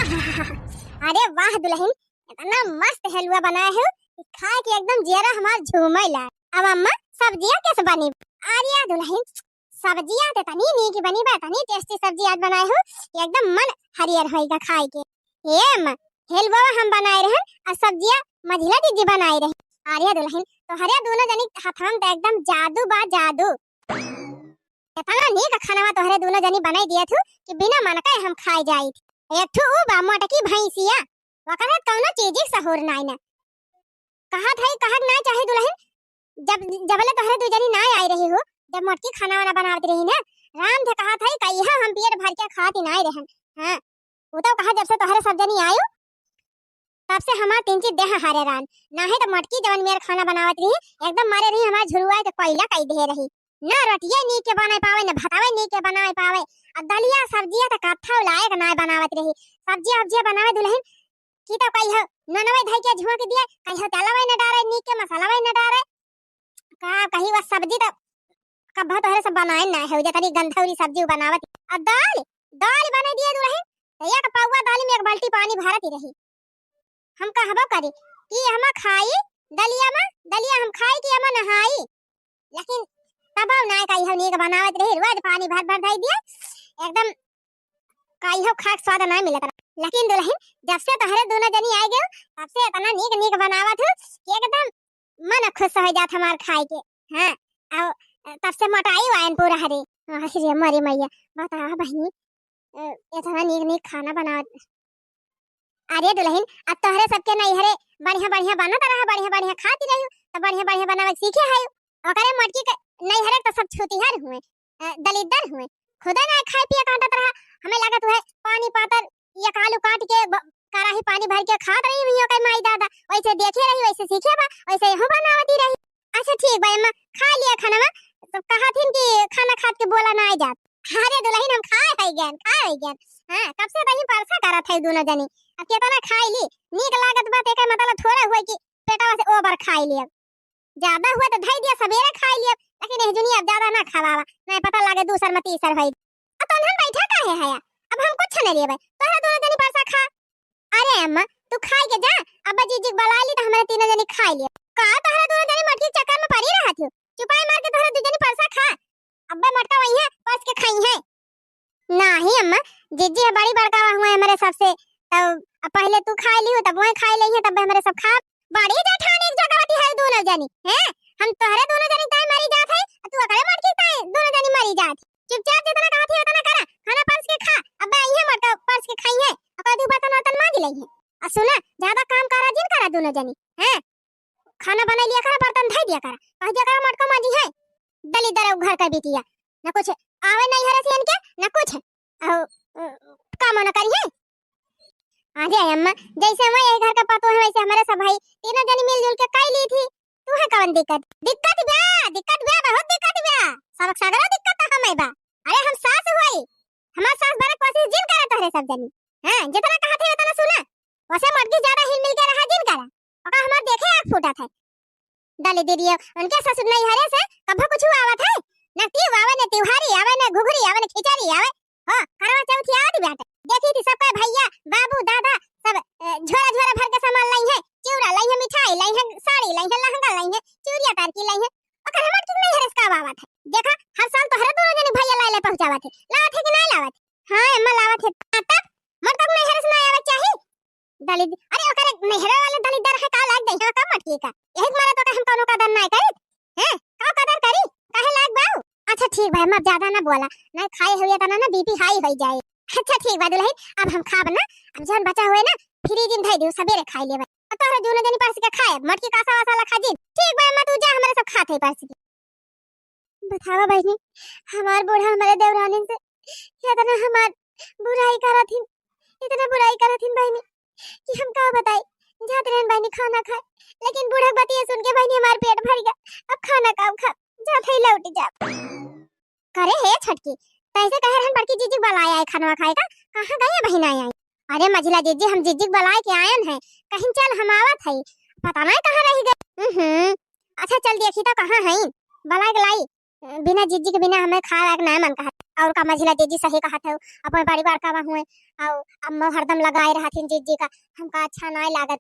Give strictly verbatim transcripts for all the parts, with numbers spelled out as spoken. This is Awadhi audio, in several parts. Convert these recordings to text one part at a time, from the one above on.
अरे वाह दुलहिन, इतना मस्त हलुआ बनाए हो कि खाए के एकदम जियरा हमार झूमे ला। अब अम्मा, सब्जिया कैसे बनी? अरे दुलहिन, सब्जिया तो तनी नीक बनी बा, तनी tasty सब्जी आज बनाए हो, एकदम मन हरियर होइगा खाए के। ए अम्मा, हलुआ हम बनाए रहन और सब्जिया मझिला दीदी बनाए रही। अरे दुलहिन, तोहरे दोनों जनी हथवा में तो एकदम जादू बा, जादू। इतना नीक खानवा तोहरे दोनों जनी बनाई दिया थू कि बिना मन के हम खाए जाई। एक ठू ऊ बा मोटकी भैंसिया, ओकरे कौनो चीज के सहूर नाई ना। कहत है, कहत ना चाहे दुलहिन, जब, जबले तोहरे दू जनी ना आई रही हो, जब मोटकी खाना वाना बनावत रही ना, राम थे कहत है, कहिया हम पेट भर के खात ही नाई रहन। हाँ, उ तो कहा जब से तोहरे सब जनी आयो, तब से हमार तीन चीज देह हारे रान। नाहीं तो मोटकी जवन मेर खाना बनावत रही, एकदम मारे रही हमार झुरुआ के कोयला कई दे रही। ना रोटिये नीक के बनाए पावे, ना भतावे नीक के बनाए पावे। अब दलिया सब्जिया तो कत्थौ लायक ना बनावत रही। सब्जिया उब्जिया बनावे दुलहिन, की तो कहियो ननवे धई के झोंक दिए, कहियो तेलवे न डारे, नीक के मसालावे न डारे। का कही, वह सब्जी तो कब्बा तोहरे सब बनाए ना है, जतनी गंधौरी सब्जी उ बनावत। आ दाल, दाल बने दिए दुलहिन, तो एक पौवा दाल में एक बाल्टी पानी भरत ही रही। हम कहबो करी कि हम खाई दलिया में, दलिया हम खाई कि हम नहाई, लेकिन तब ना कहियो नीक बनावत रही, रोज पानी भर भर धई दिए, एकदम कहियो खाए के स्वाद ना मिलत रहा। लेकिन दुलहिन, जब से तोहरे दोनों जनी आ गए, तब से इतना नीक नीक बनावत हो कि एकदम मन खुश हो जात हमार खाए के। हाँ, और तब से मोटाई वायन पूरा हरे। अरे मरी मैया, बतावा बहिनी, अ, इतना नीक नीक खाना बनावत। अरे दुलहिन, अब तोहरे सबके नैहरे बढ़िया बढ़िया बनत रहा, बढ़िया बढ़िया खाती रही, तो बढ़िया बढ़िया बनावे सीखे है। ओकरे मोटकी के नैहरे तो सब छुतिहर हुए, अ, दलिद्दर हुए, खुदे ना खाए पिए काटत रहा। हमें लागत हुए पानी पातर एक आलू काट के ब-, कराही पानी भर के खात रही हुई ओकर माई दादा, वैसे देखे रही, वैसे सीखे बा, वैसे यहू बनावती रही। अच्छा ठीक बा अम्मा, खा लिया खाना में। तो कहा थी कि खाना खात के बोला ना आ जात। अरे दुलहिन, हम खाए है गैन, खाए है गैन। हाँ, कब से तही परसा करत है दोनों जनी। अब केतना खाई ली, नीक लागत बा, तेकर मतलब थोड़ा हुआ कि पेटवा से ओवर खाई ली। अब ज्यादा हुआ तो धई दिया, सबेरे खाई ली। अब लेकिन यह जुनी अब ज्यादा ना खवावा, नहीं पता लागे दूसर में तीसर होई। अब तनहन बैठा काहे है? अब हम कुछ नहीं लेबे, तोहरा दोनों जनी परसा खा। अरे अम्मा, तू खाए के जा, अब्बा जीजी के बुला ली तो हमारे तीनों जनी खाए लिए। का तोहरा दोनों जनी मटकी के चक्कर में पड़ी रहत हो? चुपाई मार के तोहरा दू जनी परसा खा। अब्बा मटका वही है, परस के खाई है। नाही अम्मा, जीजी है बड़ी बड़का हुए हमारे सबसे, तब अब पहले तू खाए ली हो, तब वही खाए ली है, तब हमारे सब खा। बड़ी जेठानी एक जगह होती है दोनों जनी, हैं? हम तोहरे दोनों जनी ताई मरी जात है, तू अकड़े मटकी ताई दोनों जनी मरी जात। चुपचाप जितना कहत है उतना करा, खाना परस के खा। अब्बा आई है मटका परस के खाई है, अब्बा दू बर्तन वर्तन मांज ली है। आ सुना, ज्यादा काम करा जिन करा दोनों जनी, हैं? खाना बनाई लिया करा, बर्तन धई दिया करा, कह दिया करा मटका मांजी है। दलिद्दर घर का बिटिया, न कुछ आवे नैहरे से इनके, न कुछ, अहो, काम न करी है। अरे अम्मा, जैसे हम यही घर का पतोह है, वैसे हमारे सब भाई तीनों जनी मिलजुल के कई ली थी। तू है कौन दिक्कत? दिक्कत बा, दिक्कत बा, बहुत दिक्कत बा। सब सगरा दिक्कत तो हमें बा। अरे हम सास हुई, हमार सास बने कोशिश जिन करे तोहरे सब जनी। हाँ, जितना कहा थे उतना सुना। वैसे मटकी ज्यादा हिल मिल के रहा जिन करा। ओका हमार देखे आँख फूटत है। दलिद्दर, उनके ससुर नैहरे से कभो कुछ आवत है? न तीव आवे, न तिवहारी आवे, न घुघरी आवे, न खिचड़ी आवे। हो, करवा चौथी आवत बाटे। देखी थी सबका भैया, बाबू, दादा, सब, अ, झोरा झोरा भर के सामान लाई है, चिउरा लाई है, मिठाई लाई है, साड़ी लाई है, लहंगा लाई है, चूड़िया तारकी लाई है। ओकर हमर की नैहरे से का आवत है? देखा, हर साल तोहरे दोनों जने भैया लाई ले पहुँचावत है। लावत है कि नहीं लावत? हाँ, अम्मा लावत है। आ तब? मटका के नैहरे से ना आवे चाही? दलिद्दर, अरे ओकरे नैहरे वाले दलिद्दर है, का लाग दे, हाँ, का मटकी का? यही मारे तो हम कौनो कदर ना करी। हैं? का कदर करी? काहे लाग बाऊ? अच्छा ठीक भाई, अब ज्यादा ना बोला, ना खाए हुए तना ना बीपी हाई हो जाए। अच्छा ठीक बा दुलहिन, अब हम खाब ना, अब जौन बचा हुए ना फ्रिज में धई दियो, सबेरे खाई लेबे। अब तोहरा दोनों जनी परस के खाए, मटकी कासा वासा ला खा जिन। ठीक बा अम्मा, तू जा, हमारे सब खात है परस के। बतावा बहिनी, हमार बूढ़ा हमारे देवरानी से इतना हमार बुराई करत हिन, इतना बुराई करत हिन बहिनी कि हम का बताई। जात रहन बहिनी खाना खाए, लेकिन बूढ़ा बतिया सुन के बहिनी हमार पेट भर गया। अब खाना का खा, जात है लौट जा। करे हे छटकी, कैसे कहे रहन बड़की जीजी बुलाए आए खानवा खाए का, कहाँ गए बहिन आए आई? अरे मझिला जीजी, हम जीजी बुलाए के आयन है, कहीं चल हम आवत है, पता नहीं कहाँ रह गए। हम्म, अच्छा चल देखी तो कहाँ है, बुलाए के लाई। बिना जिज्जी के बिना हमें खाए वाए के नाय मन कहत। और का मझिला जिज्जी सही कहत है, अपन बड़ी बड़का हुए, और अम्मा हरदम लगाए रहथिन जिज्जी का, हमका अच्छा नाय लागत।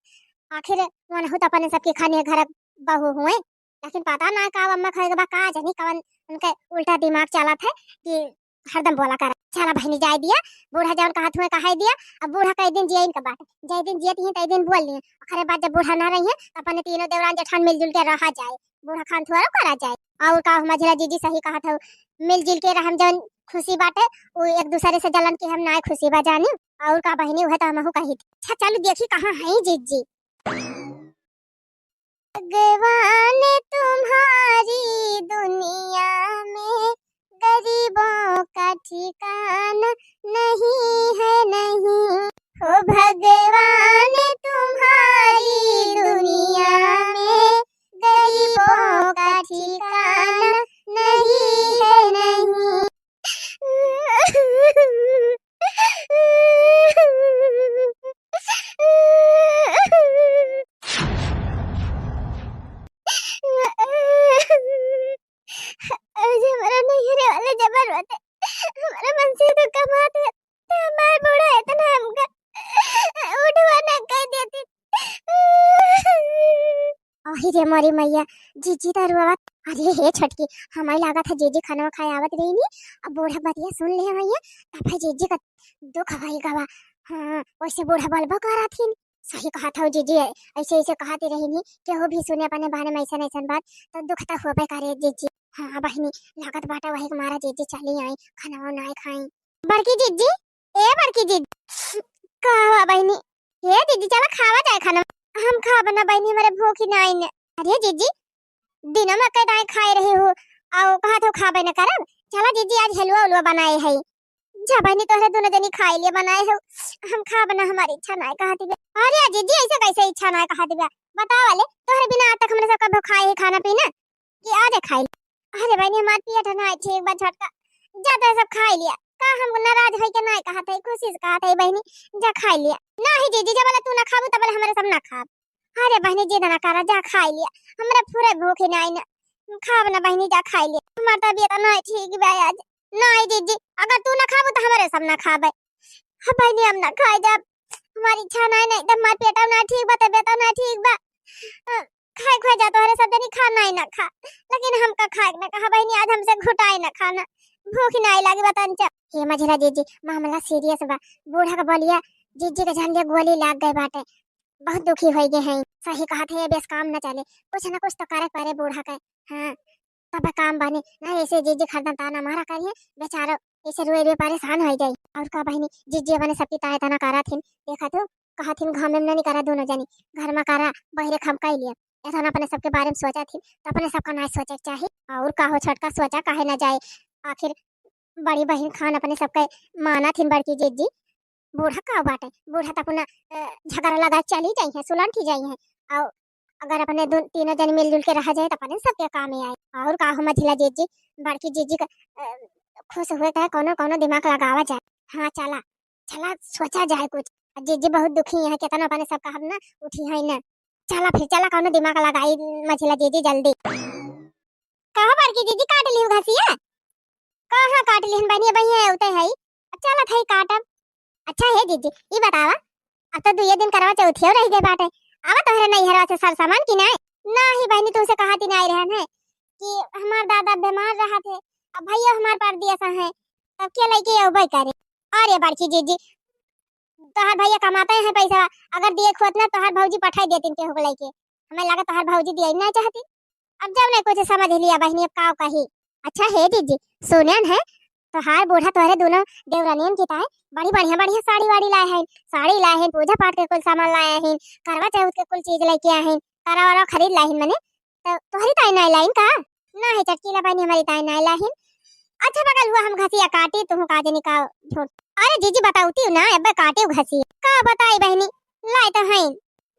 आखिर वनहु तो अपने सबके खाने घर बहू हुए, लेकिन पता ना का अम्मा खाए के बा, का जानी कवन उनके उल्टा दिमाग चलत है कि हरदम बोला कर। चला बहिनी जाए दिया, बूढ़ा जवन कहत हुए कहे दिया। अब बूढ़ा कई दिन जिया इनका बात, जय दिन जियत ही तई दिन बोल लिए। ओकरे बाद जब बूढ़ा ना रही है तो अपने तीनों देवरान जेठान मिलजुल के रहा जाए, बूढ़ा खान थोड़ा करा जाए। और का मझिला जिज्जी सही कहत हो, मिलजुल के रहम जवन खुशी बाटे, वो एक दूसरे से जलन के हम ना खुशी बा जानी। और का बहिनी, उहे तो हमहू कही थी। अच्छा चलो देखी कहाँ है जिज्जी। भगवान तुम्हारी दुनिया में गरीबों का ठिकाना नहीं है, नहीं। हो भगवान तुम्हारी दुनिया में गरीबों का ठिकाना नहीं है, नहीं। आज हमारा नैहरे वाले जबर बाटे, हमारा मन से तो कमात है, तो हमार बूढ़ा इतना हमका उठवा ना कर देती। अहि रे मोरी मैया, जिज्जी तो रोवत। अरे हे छोटकी, हमें लागत है जिज्जी खाना खाए आवत रही नी, अब बूढ़ा बतिया सुन ले मैया, तब है जिज्जी का दुख होई गवा। हाँ, वैसे बूढ़ा बोलबो करत हिन, सही कहत हो जिज्जी, ऐसे ऐसे कहती रही नी, केहू भी सुने अपने बारे में ऐसन ऐसन बात, तो दुख तो होबे करे जिज्जी। हाँ बहिनी, लागत बाटे वही के मारा जिज्जी चली आई, खाना नाय खाई। बड़की जिज्जी, ए बड़की जिज्जी, का हुआ बहिनी? ए जिज्जी, चला खावा जाए खाना। हम खाब ना बहिनी, हमारे भूख ही नाई ने। अरे जिज्जी, दिनों में कई दाई खाए रही हो, आओ कहा तो खाबे न करब। चला जिज्जी, आज हलवा उलवा बनाए है। जा बहिनी, तोहरे दोनों जनी खाए लिए बनाए हो, हम खाब ना, हमारी इच्छा नाई कहत बा। अरे जिज्जी, ऐसे कैसे इच्छा नाई कहत बा? बतावा ले, तोहरे बिना आज तक हमने सब कभो खाए ही खाना पीना? कि आ जा खाई। अरे बहिनी, हमार पेट ना ठीक बा छोटका, जा तो सब खाई लिया। का हम नाराज होई के नाय कहत है, खुशी से कहत है बहिनी, जा खाई लिया। नाही जीजी, जब तू ना खाबू तब हमरे सब ना खाब। अरे बहिनी, जिद ना करा, जा खाई लिया, हमरा पूरे भूख ही नाई ना, खाब ना बहिनी, जा खाई लिया। हमार तबीयत नाय ठीक बा आज। नाही जीजी, अगर तू ना खाबू तो हमरे सब ना खाबे। हाँ बहिनी, हम ना खाए जाब, हमारी इच्छा नाई, नाई तो हमार पेटो ना ठीक बा, तबीयतो ना ठीक बा। अ, खाए खाए जा तोहरे सब जनी खा नाई ना खा, लेकिन हमका खाए ना कहा बहिनी, आज हमसे घुटाए ना खाना, भूख नाई लागी बा तंचा। हे मझिला जीजी, मामला सीरियस बा, बूढ़ा का बलिया जीजी के झंडिया गोली लाग गए बाटे, बहुत दुखी होई गए हैं। सही कहत है, बेस काम न चले, कुछ न कुछ तो करे पड़े बूढ़ा के। हाँ, तब काम बने, ना ऐसे जीजी हरदम ताना मारा करिए, बेचारो ऐसे रोए रोए परेशान हो जाई। और का बहिनी, जीजी अपने सबकी ताए ताना करत हिन, देखा तू, कहत हिन घर में नहीं करा दोनों जनी, घर में करा, बहिरे खम कई लिया। ऐसा ना अपने सबके बारे में सोचत हिन, तो अपने सबका ना सोचे के चाही। और का हो छोटका, सोचा काहे ना जाए, आखिर बड़ी बहिन खान अपने सबके मानत हिन बड़की जीजी। बूढ़ा का बाटे, बूढ़ा तो अपना, अ, झगड़ा लगा चली जाई है, सुलंठी जाई है। और अगर अपने दो, तीनों जन मिलजुल के रहा जाए तो अपने सबके काम में आए। और का हो मझिला जीजी, बड़की जीजी का, अ, खुश हुए का कोनो, कोनो दिमाग लगावा जाए। हाँ चला, चला सोचा जाए कुछ। आ जीजी बहुत दुखी है, केतना अपने सब कहब ना, उठी है ना। चला फिर, चला कोनो दिमाग लगाई मझिला जीजी जल्दी। कहा बड़की जीजी, काट लिहू घसिया? कहाँ काट लिहन बहिनी, बहिया उते है। अब चलत है काटब। अच्छा हे जीजी, ई बतावा, अब तो दुए दिन करवा चौथियो रह गए बाटे। आवा तोहरे नैहरवा से सर सामान की नाई? नाही बहिनी, तुमसे कहा ती नाई रहन है कि हमार दादा बीमार रहा थे, अब भैया हमार परदेस है, तब के लेके अउबे करे। अरे बड़की जीजी, तोहर भैया कमाते हैं पैसा, अगर दिए खोत ना तोहर भौजी पठाई देतिन केहू के लेके। हमें लगा तोहर भौजी दिए ना चाहती। अब जब नहीं कुछ समझ लिया बहिनी, अब का कही। अच्छा हे जीजी, सुनेन है, तोहार बूढ़ा तोहरे दोनों देवरानियन की ताई बड़ी बढ़िया बढ़िया साड़ी वाड़ी लाए हैं, साड़ी लाए हैं, पूजा पाठ के कुल सामान लाए हैं, करवा चौथ के कुल चीज लेके आए हैं, करवा वरवा खरीद लाए हैं मने, तो तोहरी ताई नाई लाइन का? नाही चटकीला बहिनी, हमारी ताई नाई लाइन। अच्छा बगल हुआ हम घसिया काटी, तुहू का जनी का झूठ। अरे जीजी बताउती ना, अबे काटी घसिया। का बताई बहिनी, लाए तो हैं।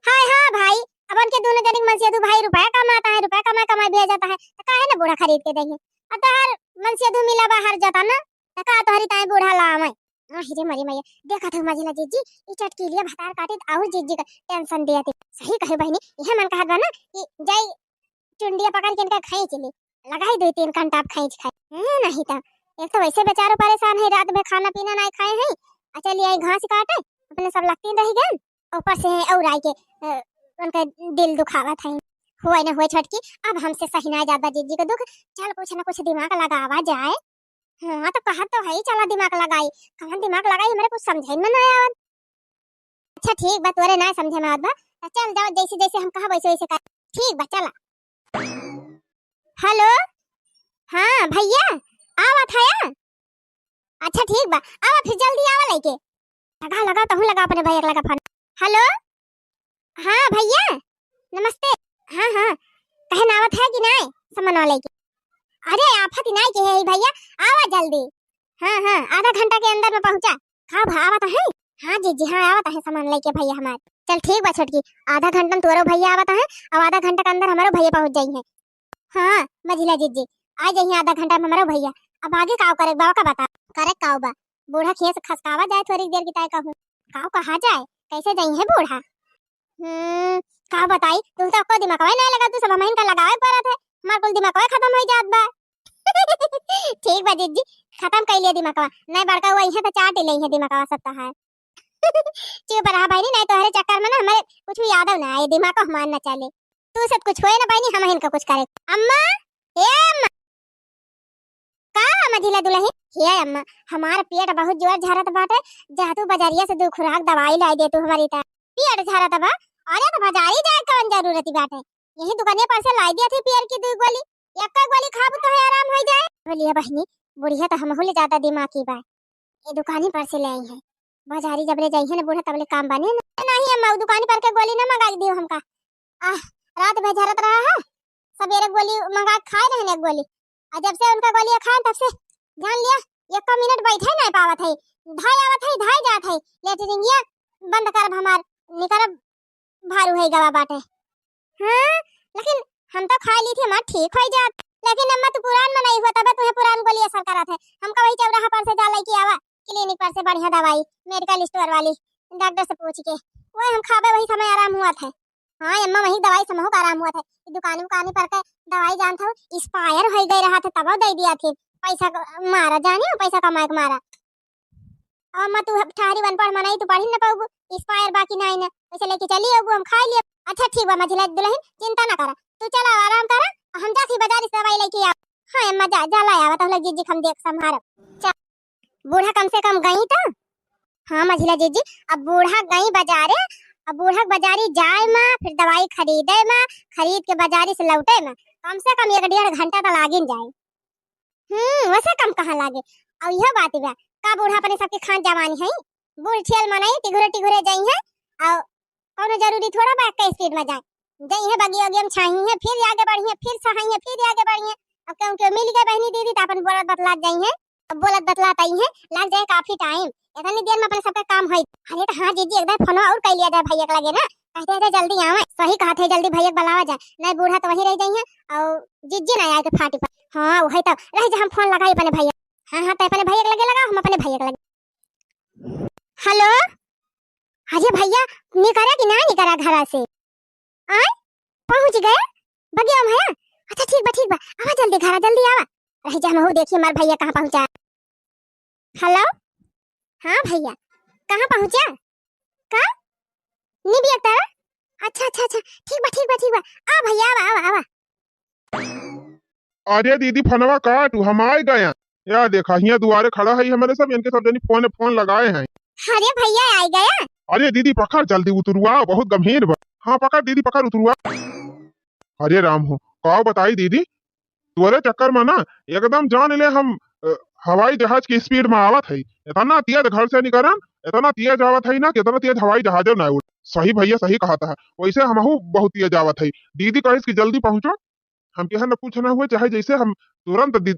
हाय हाँ भाई, अब उनके दोनों जने के मनसेधू भाई रुपया कमाता है, रुपया कमा कमा भेजता है, तो काहे ना बूढ़ा खरीद के देंगे? अब तोहर मनसेधू मिला बाहर जाता ना, तो का तोहरी ताई बूढ़ा लावे? अहि रे मरी मैया, देखत हो मझिला जीजी, ई चटकीलिया भतार काटित और जीजी का टेंशन दिया थी। सही कहे बहिनी, यह मन कहत बा ना कि जाई चुंडिया पकड़ के इनका खींच ली। लगाई दुइ तीन कंटाप खींच खाई। हैं, नहीं त एक तो वैसे बेचारो परेशान है, रात भर खाना पीना नाहीं खाए हैं, आ चली आई घास काटे, अपने सब लत्तीन रहि गए, ऊपर से और आई के, अ, उनका दिल दुखावत है। हुए न हुए छोटकी, अब हमसे सही ना जात बा जिज्जी के दुख, चल कुछ न कुछ दिमाग लगावा जाए। हाँ, तो कहत तो है, चला दिमाग लगाई। कौन दिमाग लगाई, हमरे कुछ समझे में ना आवत। अच्छा ठीक बा, तोरे ना समझे में आवत बा, तो चल जाओ, जैसे जैसे हम कहब वैसे वैसे कर। ठीक बा, चला। हेलो, हाँ भैया, आवत है। अच्छा ठीक बा, आवा फिर जल्दी आवा लइके। लगा, लगा, तहूँ लगा अपने भैया के लगा फोन। हेलो, हाँ भैया, नमस्ते। हाँ, हाँ, कहे ना आवत है कि नाय सामान वाले के? अरे आफत ही नाय के है भैया, आवा जल्दी। हाँ, हाँ, आधा घंटा के अंदर में पहुँचा। का भा आवत है? हाँ जीजी, हाँ आवत है सामान लेके भैया हमार। चल ठीक बा छोटकी, आधा घंटा में तोरो भैया आवत है, अब आधा घंटा के अंदर हमारो भैया पहुँच जाई है। हाँ मझिला जीजी, आ जाइए आधा घंटा में हमारो भैया। अब आगे काव करे बा का बता? करे काव बा, बूढ़ा खिया से खसकावा जाए थोड़ी देर की ताई कहूँ। काव कहा जाए, कैसे जाई है बूढ़ा? हम्म, का बताई, तू तो को दिमागवा नहीं लगा, तू सब हमहिन का लगावे पड़त है, हमार कुल दिमागवा खत्म हो जात बा। ठीक बा जीजी, खत्म कर लिया दिमागवा, नहीं बड़का हुआ इहे तो चाट ही ले है दिमागवा सब तो है। चुप रहा बहनी, नहीं तोहरे चक्कर में ना हमारे कुछ भी यादव ना आए, दिमाग को हमार ना चले। तू से कुछ होए ना बहनी, हमहिन का कुछ करे। अम्मा, ए अम्मा, का मझिला दुलही? हे अम्मा, हमार पेट बहुत जोर झरत बाटे, जा तू बजरिया से दू खुराक दवाई लाई दे तू हमारी त। पेट झरत बा? अरे तो बाजारी जाए कौन जरूरत बाटे, यही दुकाने पर से लाई दिया थी पियर की दू गोली, एक गोली खाबू तो है आराम हो जाए। बोलिए बहनी, बुढ़िया तो हमहू ले ज्यादा दिमागी बा। ये दुकानी पर से ले आई है। बाजारी जब ले जाई है ना बूढ़ा, तब ले काम बने ना। नहीं अम्मा, वो दुकानी पर के गोली ना मंगा के दियो हमका। आह, रात भर झरत रहा है, सवेरे गोली मंगा के खाए रहे ना एक गोली। और जब से उनका गोली खाए, तब से जान लिया, एक मिनट बैठे नहीं पावत है। धाई आवत है, धाई जात है, लेटरिंगिया बंद करब हमार, निकरब भारू है गवा बाटे। हाँ, लेकिन हम तो खा ली थी, हमार ठीक हो जात। लेकिन अम्मा, तू पुरान में नहीं हुआ, तबे तुम्हें पुरान गोली असर करत है। हमका वही चौराहा पर से जा लेके आवा, क्लिनिक पर से बढ़िया दवाई, मेडिकल स्टोर वाली, डॉक्टर से पूछ के। वही हम खाबे, वही समय आराम हुआ था। हाँ अम्मा, वही दवाई से महू का आराम हुआ था। ई दुकानी उकानी पर के दवाई जानत हो, एक्सपायर हो गए रहा था, तब दे दिया थी। पैसा क-, मारा जानी हो, पैसा कमाए के मारा। अब अम्मा, तू ठहरी अनपढ़ मनई, तू पढ़ी न पाउबू, एक्सपायर बाकी नाई न, वैसे लेके चली अबू, हम खाई लिए। अच्छा ठीक बा मझिला दुलहिन, चिंता ना करा, तू चला आराम करा, हम जाती बाजार से दवाई लेके आ। हाँ अम्मा, जा, जा ला आवा, तब लग जीजी हम देख संभारब। चल, बूढ़ा कम से कम गई तो। हाँ मझिला जीजी, अब बूढ़ा गई बाजारे, अब बूढ़ा के बाजारी जाए मा, फिर दवाई खरीदे मा, खरीद के बाजारी से लौटे मा, कम से कम एक डेढ़ घंटा तो लागिन जाए। हम्म, वैसे कम कहाँ लागे? और यह बात बा, का बूढ़ा अपने सबके खान जवानी है? बूढ़ ठियल मनई टिघुरे टिघुरे जाई है, और कौनो जरूरी थोड़ा बा के स्पीड में जाए। जाई है बगिया वगिया में छाई है, फिर आगे बढ़ी है, फिर छाई है, फिर आगे बढ़ी है। अब क्यों क्यों मिल गए बहनी दीदी, तो अपन बोलत बतलात जाई है, अब बोलत बतलात आई है, लग जाए काफी टाइम। इतनी देर में अपने सबके काम होई। अरे तो हाँ जीजी, एक बार फोन और कर लिया जाए भैया के लगे ना, कहते हैं जल्दी आवे, सही कहते हैं, जल्दी भैया के बुलावा जाए, नहीं बूढ़ा तो वहीं रह जाई है और जीजी ना आए के फाटी पर। हाँ वही तो रह जा, हम फोन लगाई अपने भैया। हाँ हाँ, तो अपने भैया के लगे लगाओ, हम अपने भैया के लगे। हेलो, अरे भैया, निकरा कि ना निकरा घरा से? आय, पहुँच गए बगिया में है? अच्छा ठीक बा, ठीक बा, आवा जल्दी घरा, जल्दी आवा। रह जा, हम देखिए हमार भैया कहाँ पहुँचा। हेलो, हाँ भैया, कहाँ पहुँचा? का? निबिया तारा? अच्छा अच्छा अच्छा, ठीक बा, ठीक बा, ठीक बा, आ भैया, आवा आवा आवा। अरे दीदी, फोनवा काटू, हम आए गया। या देखा, हियाँ दुआरे खड़ा है हमारे सब, इनके सब जनी फोन फोन लगाए हैं। अरे भैया, आए गया। अरे दीदी, पकड़ जल्दी, उतरुआ बहुत गंभीर बा। हाँ पकड़ दीदी, पकड़, उतरुआ। अरे राम हो, का बताई दीदी, तोरे चक्कर में ना एकदम जान ले हम, अ, हवाई जहाज की स्पीड में आवत है। इतना तेज घर से निकलन, इतना तेज आवत है ना, कितना तेज हवाई जहाजो ना उड़। सही भैया, सही कहत है। वैसे हमहू बहुत तेज आवत है। दीदी कहिस कि जल्दी पहुँचो, हम केहन न पूछना हुए, चाहे जैसे हम तुरंत दी-,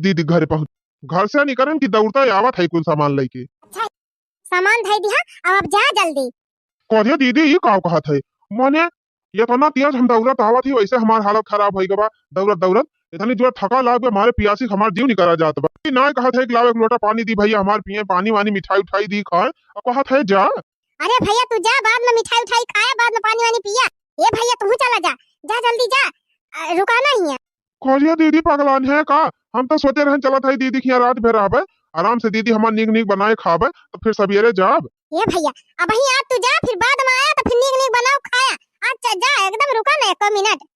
दीदी घरे पहुँच। घर से निकलन कि दौड़ता आवत है कुल सामान लेके। अच्छा, सामान धई दिहा, अब, अब जा जल्दी। करिया दीदी, ये का कहत है? माने, इतना तेज हम दौड़त आवत ही, वैसे हमार हालत खराब होई गवा, दौड़त दौड़त। इतनी जोर थका लाग बा, मारे पियासी हमार जीव निकरा जात बा। ई ना कहत है कि लाओ एक लोटा पानी दी भैया, हमार पिए, पानी वानी, मिठाई उठाई दी खाए, अब कहत है जा। अरे भैया, तू जा, बाद में मिठाई उठाई खाया, बाद में पानी वानी पिया। ए भैया, तू चला जा, जा जल्दी जा, आ, रुका ना हिया। करिया दीदी पगलान है का? हम तो सोचे रहन चलत है दीदी के यहाँ रात भर रहबे, आराम से दीदी हमार नीक नीक बनाए खाबे, तो फिर सवेरे जाब। ए भैया, अबहीं आज तू जा, फिर बाद में आया तो फिर नीक नीक बनाओ खाया। आज च-, जा, एकदम रुका ना एको मिनट।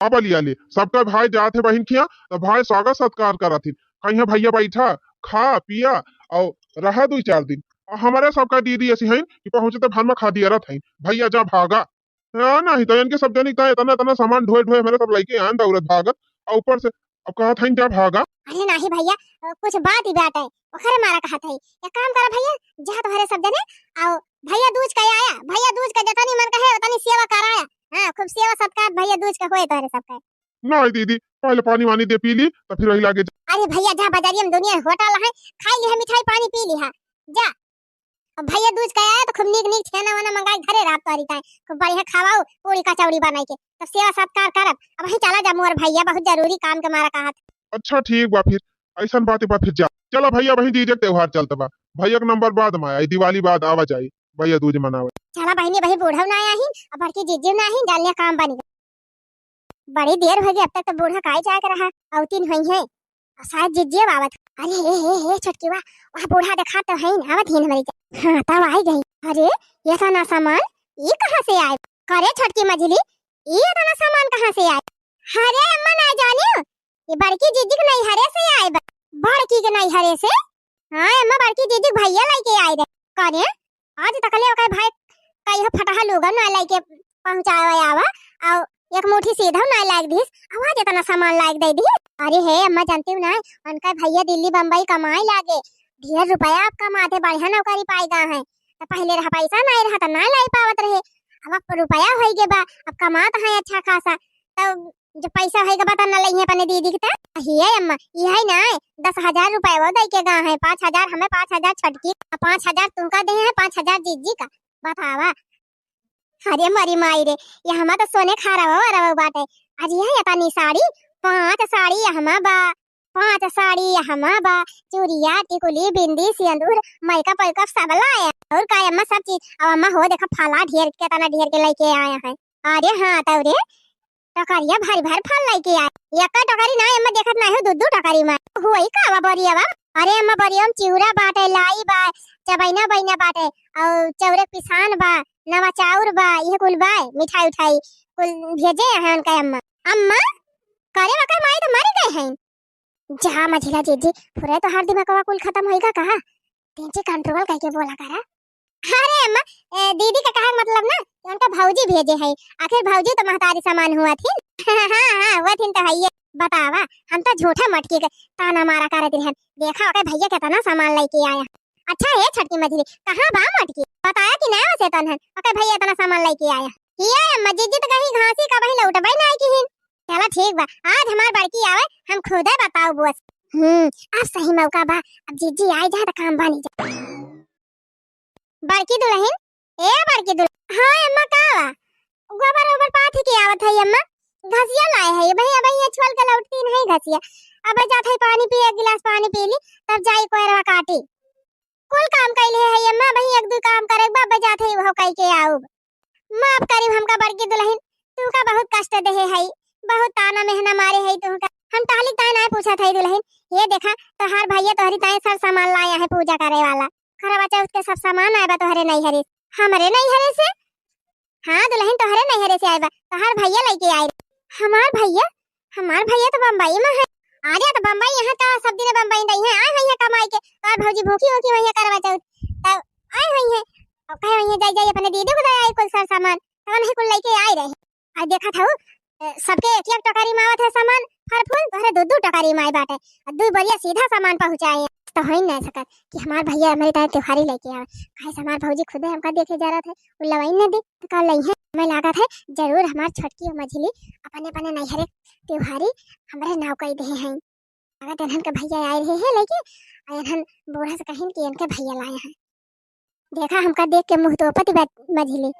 अब लिया ले, सबका भाई जात है बहिन खिया, तो भाई स्वागत सत्कार करत हिन। कहिया भैया बैठा, खा पिया और रहा दुई चार दिन। और हमारे सबका दीदी ऐसी हैं कि पहुँचे तो भर में खा दिया रहत हैं, भैया जा भागा। हाँ, नहीं तो इनके सब जनी का इतना, इतना सामान ढोए, ढोए मेरे सब लइके आन दौड़त भागत, और ऊपर से अब कहत हईन जा भागा। अरे नाही भैया, अ, कुछ बात ही बात है, ओखरे मारा कहत है। एक काम करा भैया, जा तोहरे सब जने, आओ भैया दूज का आया, भैया दूज का जतनी मन कहे उतनी सेवा कराया। हाँ, खूब सेवा सत्कार भैया दूज का होए तोहरे सब का। नहीं दीदी, पहले पानी वानी दे पी ली, तो फिर वही लागे जा। अरे भैया, जा बाजारिया में दुनिया होटल है, खाई ली है मिठाई पानी पी ली है, जा। अब भैया दूज का आया तो खूब नीक नीक छेना वेना मंगाई घरे रात तोहरी ताई। खूब बढ़िया खावाऊ, पूरी कचौड़ी बनाई के। तब सेवा सत्कार करब। अबहीं चला जा मोर भैया, बहुत जरूरी काम के मारा कहत। अच्छा ठीक बा फिर, ऐसन बात बा फिर जा। चला भैया, वही जीजे के त्योहार चलत बा। भैया के नंबर बाद में आई, दिवाली बाद आवा जाई, भैया दूज मनावे। चला बहिनी, वही बूढ़ा ना आया ही, अब बड़की जीजी ना आई, जान लिया काम बन गया। बड़ी देर होइ गई, अब तक तो बूढ़ा काई जाए के रहा, अउतीन हुई है। शायद जिज्जियो आवत। अरे हे, हे, हे, छोटकी, वाह, वाह, बूढ़ा देखा तो है ना, आवत ही हमरे के। हाँ, तब आई गई। अरे, ये सारा सामान, ये कहाँ से आए? करे छोटकी मझिली, ये इतना सामान कहाँ से आए? अरे अम्मा, ना जानियो, ये बड़की जिज्जी के नैहरे से आए बा। बड़की के नैहरे से? हाँ अम्मा, बड़की जिज्जी के भैया लेके आए रहे। करे, आज तकले ओकर भाई कहियो फटहा लुगा ना लाइके पहुँचावे आवा, और एक मुट्ठी सीधा ना लाइक दिस, और आज इतना सामान लाइक दे दी। अरे हे अम्मा, जानती हूँ ना, उनका भैया दिल्ली बम्बई कमाए लागे, ढेर रुपया अब कमाते, बढ़िया नौकरी पाई गा है। तो पहले रहा पैसा नहीं रहा तो ना लाई पावत रहे, अब, अब रुपया होई गे बा, अब कमात है अच्छा खासा, तो जो पैसा होई गा बता ना लइहे अपने दीदी के। तो हिये अम्मा, यही ना, दस हजार रुपया वो दे के गा है, पाँच हजार हमें, पाँच हजार छोटकी, आ पाँच हजार तुमका दे है, पाँच हजार जीजी का। बतावा। अरे मरी माई रे, यहमा तो सोने खारवा वरवा बाटे। अरे यह इतनी साड़ी, पाँच साड़ी यहमा बा, पाँच साड़ी यहमा बा, चूड़िया, टिकुली, बिंदी, सिंदूर, मेकअप वेकअप सब लाए। और का अम्मा, सब चीज। अब अम्मा हो देखा, फला ढेर, कितना ढेर के लेके आया है। अरे हाँ, तौ रे, टोकरिया भर भर फल लेके आए। एक टोकरी ना अम्मा, देखत ना हो, दू दू टोकरी में। होई का बा बोरिया बा? अरे अम्मा, बोरिया में चिउरा बाटे, लाई बा, चबैना बैना बाटे, और चौरे पिसान बा, नवा चाउर बा, ये कुल बा, मिठाई उठाई कुल भेजे हैं उनका अम्मा। अम्मा, करे वकर माई तो मर गए हैं। जा मझिला जीजी, पूरे तोहार दिमागवा कुल खत्म होइगा कहा? तेंचे कंट्रोल करके बोला करा। अरे अम्मा, ए, दीदी का कहा मतलब ना कि उनका भौजी भेजे है, आखिर भौजी तो महतारी समान हुआ थी। हाँ, हाँ, हुआ थी तो है ये। बतावा, हम तो झूठा मटकी के ताना मारा करत रहन। देखा ओके भैया कितना सामान लेके आया। अच्छा हे छोटकी मझिली, कहाँ बा मटकी? बताया कि ना वैसे तनहन, ओके भैया इतना सामान लेके आया। ये अम्मा, जीजी तो कहीं घासी का वहीं लौटबे ना आई किहिन। चला ठीक बा, आज हमार बड़की आवे, हम खुदे बताओ बोस। हम्म, अब सही मौका बा, अब जीजी आई जाए तो काम बनी जाए। बड़की दुलहिन, ए बड़की दुलहिन। हाँ अम्मा, का बा? गोबर ओबर पाथी के आवत है अम्मा, घसिया लाए है, भैया भैया छुअल के लौटती नहीं घसिया। अब जात है पानी पिए, एक गिलास पानी पी ली, तब जाई कोयरवा काटी। कुल काम कैले है अम्मा, वही एक दो काम करे बा, बजात है वो कह के आउब। माफ करिब हमका बड़की दुलहिन, तुमका बहुत कष्ट देहे है, बहुत ताना मेहना मारे है तुमका। हम टहली ताए ना पूछत है दुलहिन, ये देखा तोहार भैया तोहरी ताए सब सामान लाया है पूजा करे वाला, करवा चौथ के सब सामान आए बा तोहरे नैहरे, हमरे नैहरे से। हाँ दुलहिन, तोहरे नैहरे से आए बा, तोहार भैया लेके आए। हमार भैया? हमार भैया तो बम्बई में है। अरे तो बम्बई यहाँ का सब दिन बम्बई नहीं है, आए हुई है कमाई के। तोहार भौजी भूखी होके वही करवा चौथ, तब आए हुई है। और कहे हुई है जाई जाई अपने दीदी को दे आई कुल सर सामान, तब नहीं कुल लेके आए रहे। आज देखा था वो, अ, सबके एक एक टोकरी में आवत है सामान, फल फूल, तोहरे दो दो टोकरी में आए बाटे। और दो बोरिया सीधा सामान पहुँचाए। तो हो ही नहीं सकत कि हमार भैया हमारे ताए त्योहारी लेके आवे। काहे से हमार भौजी खुदे हमका देखे जा रहा था, वो लवाई न दे, तो का लई है? मैं लागत है जरूर हमार छोटकी और मझिली अपने अपने नैहरे त्योहारी हमरे नाव कई दे हैं। अगर इन्हन के भैया आए रहे हैं लेके, और इन्हन बूढ़ा से कहिन कि इनके भैया लाए हैं। देखा हमका देख के मुँह तोपत बा मझिली,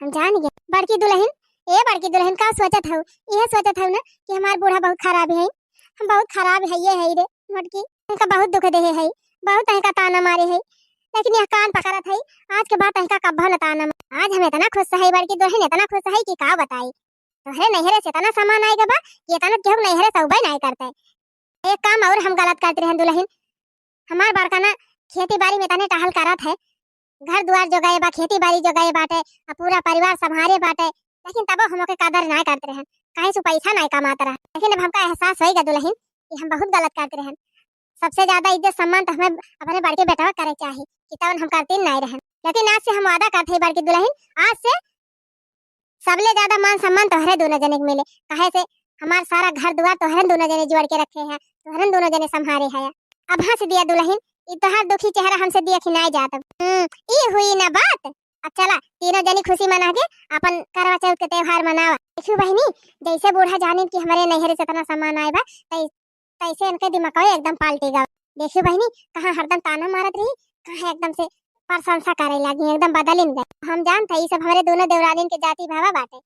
हम जान गए। बड़की दुलहिन, ए बड़की दुलहिन, का सोचत हऊ? यह सोचत हऊ ना कि हमार बूढ़ा बहुत खराब है, हम बहुत खराब है, ये है रे मोटकी, इनका बहुत दुख देहे है, बहुत इनका ताना मारे है, लेकिन यह कान पकड़त है, आज के बाद इनका कब्बो न ताना मारे। आज हम इतना खुश है बड़की दुलहिन, इतना खुश है कि का बताई। तोहरे नैहरे से इतना सामान आइगा बा कि इतना केहू नैहरे से उबे नाहीं करते। एक काम और हम गलत करत रहन दुलहिन, हमार बड़का ना खेती बारी में तने टहल करत है, घर दुआर जोगाए बा, खेती बारी जोगाए बाटे, आ पूरा परिवार संभारे बाटे, लेकिन तबो हम ओके कदर नाहीं करत रहन, काहे से पैसा नाहीं कमात रहा। लेकिन अब हमका एहसास होइगा दुलहिन कि हम बहुत गलत करत रहन। सबसे ज्यादा इज्जत सम्मान तो हमें अपने बड़के बेटवा करे चाही, कि तवन हम करतीन नाहीं रहन। लेकिन आज से हम वादा करत हई बड़की दुलहिन, आज से सबले ज्यादा मान सम्मान तोहरे दोनों जने के मिले, काहे से हमार सारा घर दुआर तोहरे दोनों जने जोड़ के रखे हैं, तोहरे दोनों जने संभारे हैं। अब हंस दिया दुलहिन, ई तोहार दुखी चेहरा हमसे देखी नाहीं जात। हम्म, ई हुई ना बात। अब चला, तीनों जनी खुशी मना के अपन करवा चौथ के त्योहार मनावा। देखियो बहिनी, जैसे बूढ़ा जानिन कि हमरे नैहरे से इतना सामान आए बा, तै-, तैसे इनके दिमागवा एकदम पलटी गवा। देखियो बहिनी, कहाँ हरदम ताना मारत रही, कहाँ एकदम से प्रशंसा करे लागी, एकदम बदलिन गए। हम जानत हई, ई सब हमरे दोनों देवरानिन के जाति भावा बाटे।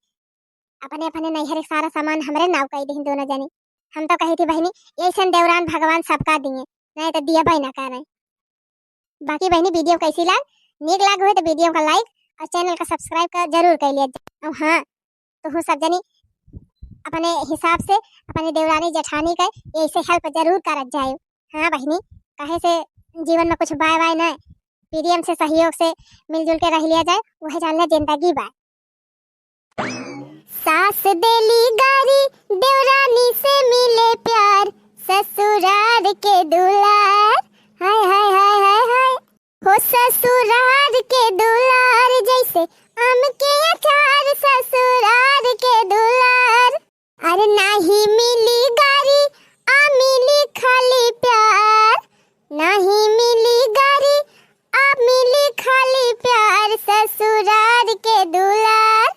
अपने अपने नैहर के सारा सामान हमरे नाव कई दिहिन दोनों जनी। हम तो कही थी बहिनी, ऐसन देवरान भगवान सबका दिए, नाहीं तो दियबे ना करे। बाकी बहिनी, video कैसी लाग? नीक लाग हुए तो video का like और channel का subscribe का जरूर कर लिया जाए। और हाँ, तो हूँ सब जनी अपने हिसाब से अपने देवरानी जेठानी का ऐसे help जरूर करत जाए। हाँ बहिनी, काहे से जीवन में कुछ बाय बाय ना, प्रेम से, सहयोग से, मिलजुल के रह लिया जाए, वह जान ले जिंदगी बा। सास देली गारी, देवरानी से मिले प्यार, ससुरार के दुलार। हाय, हाय, हाय, हाय, हाय। हो ससुरार के दुलार, जैसे आम के अचार, ससुरार के दुलार। अरे नाही मिली गारी, आ मिली खाली प्यार। नाही मिली गारी, आ मिली खाली प्यार। ससुरार के दुलार,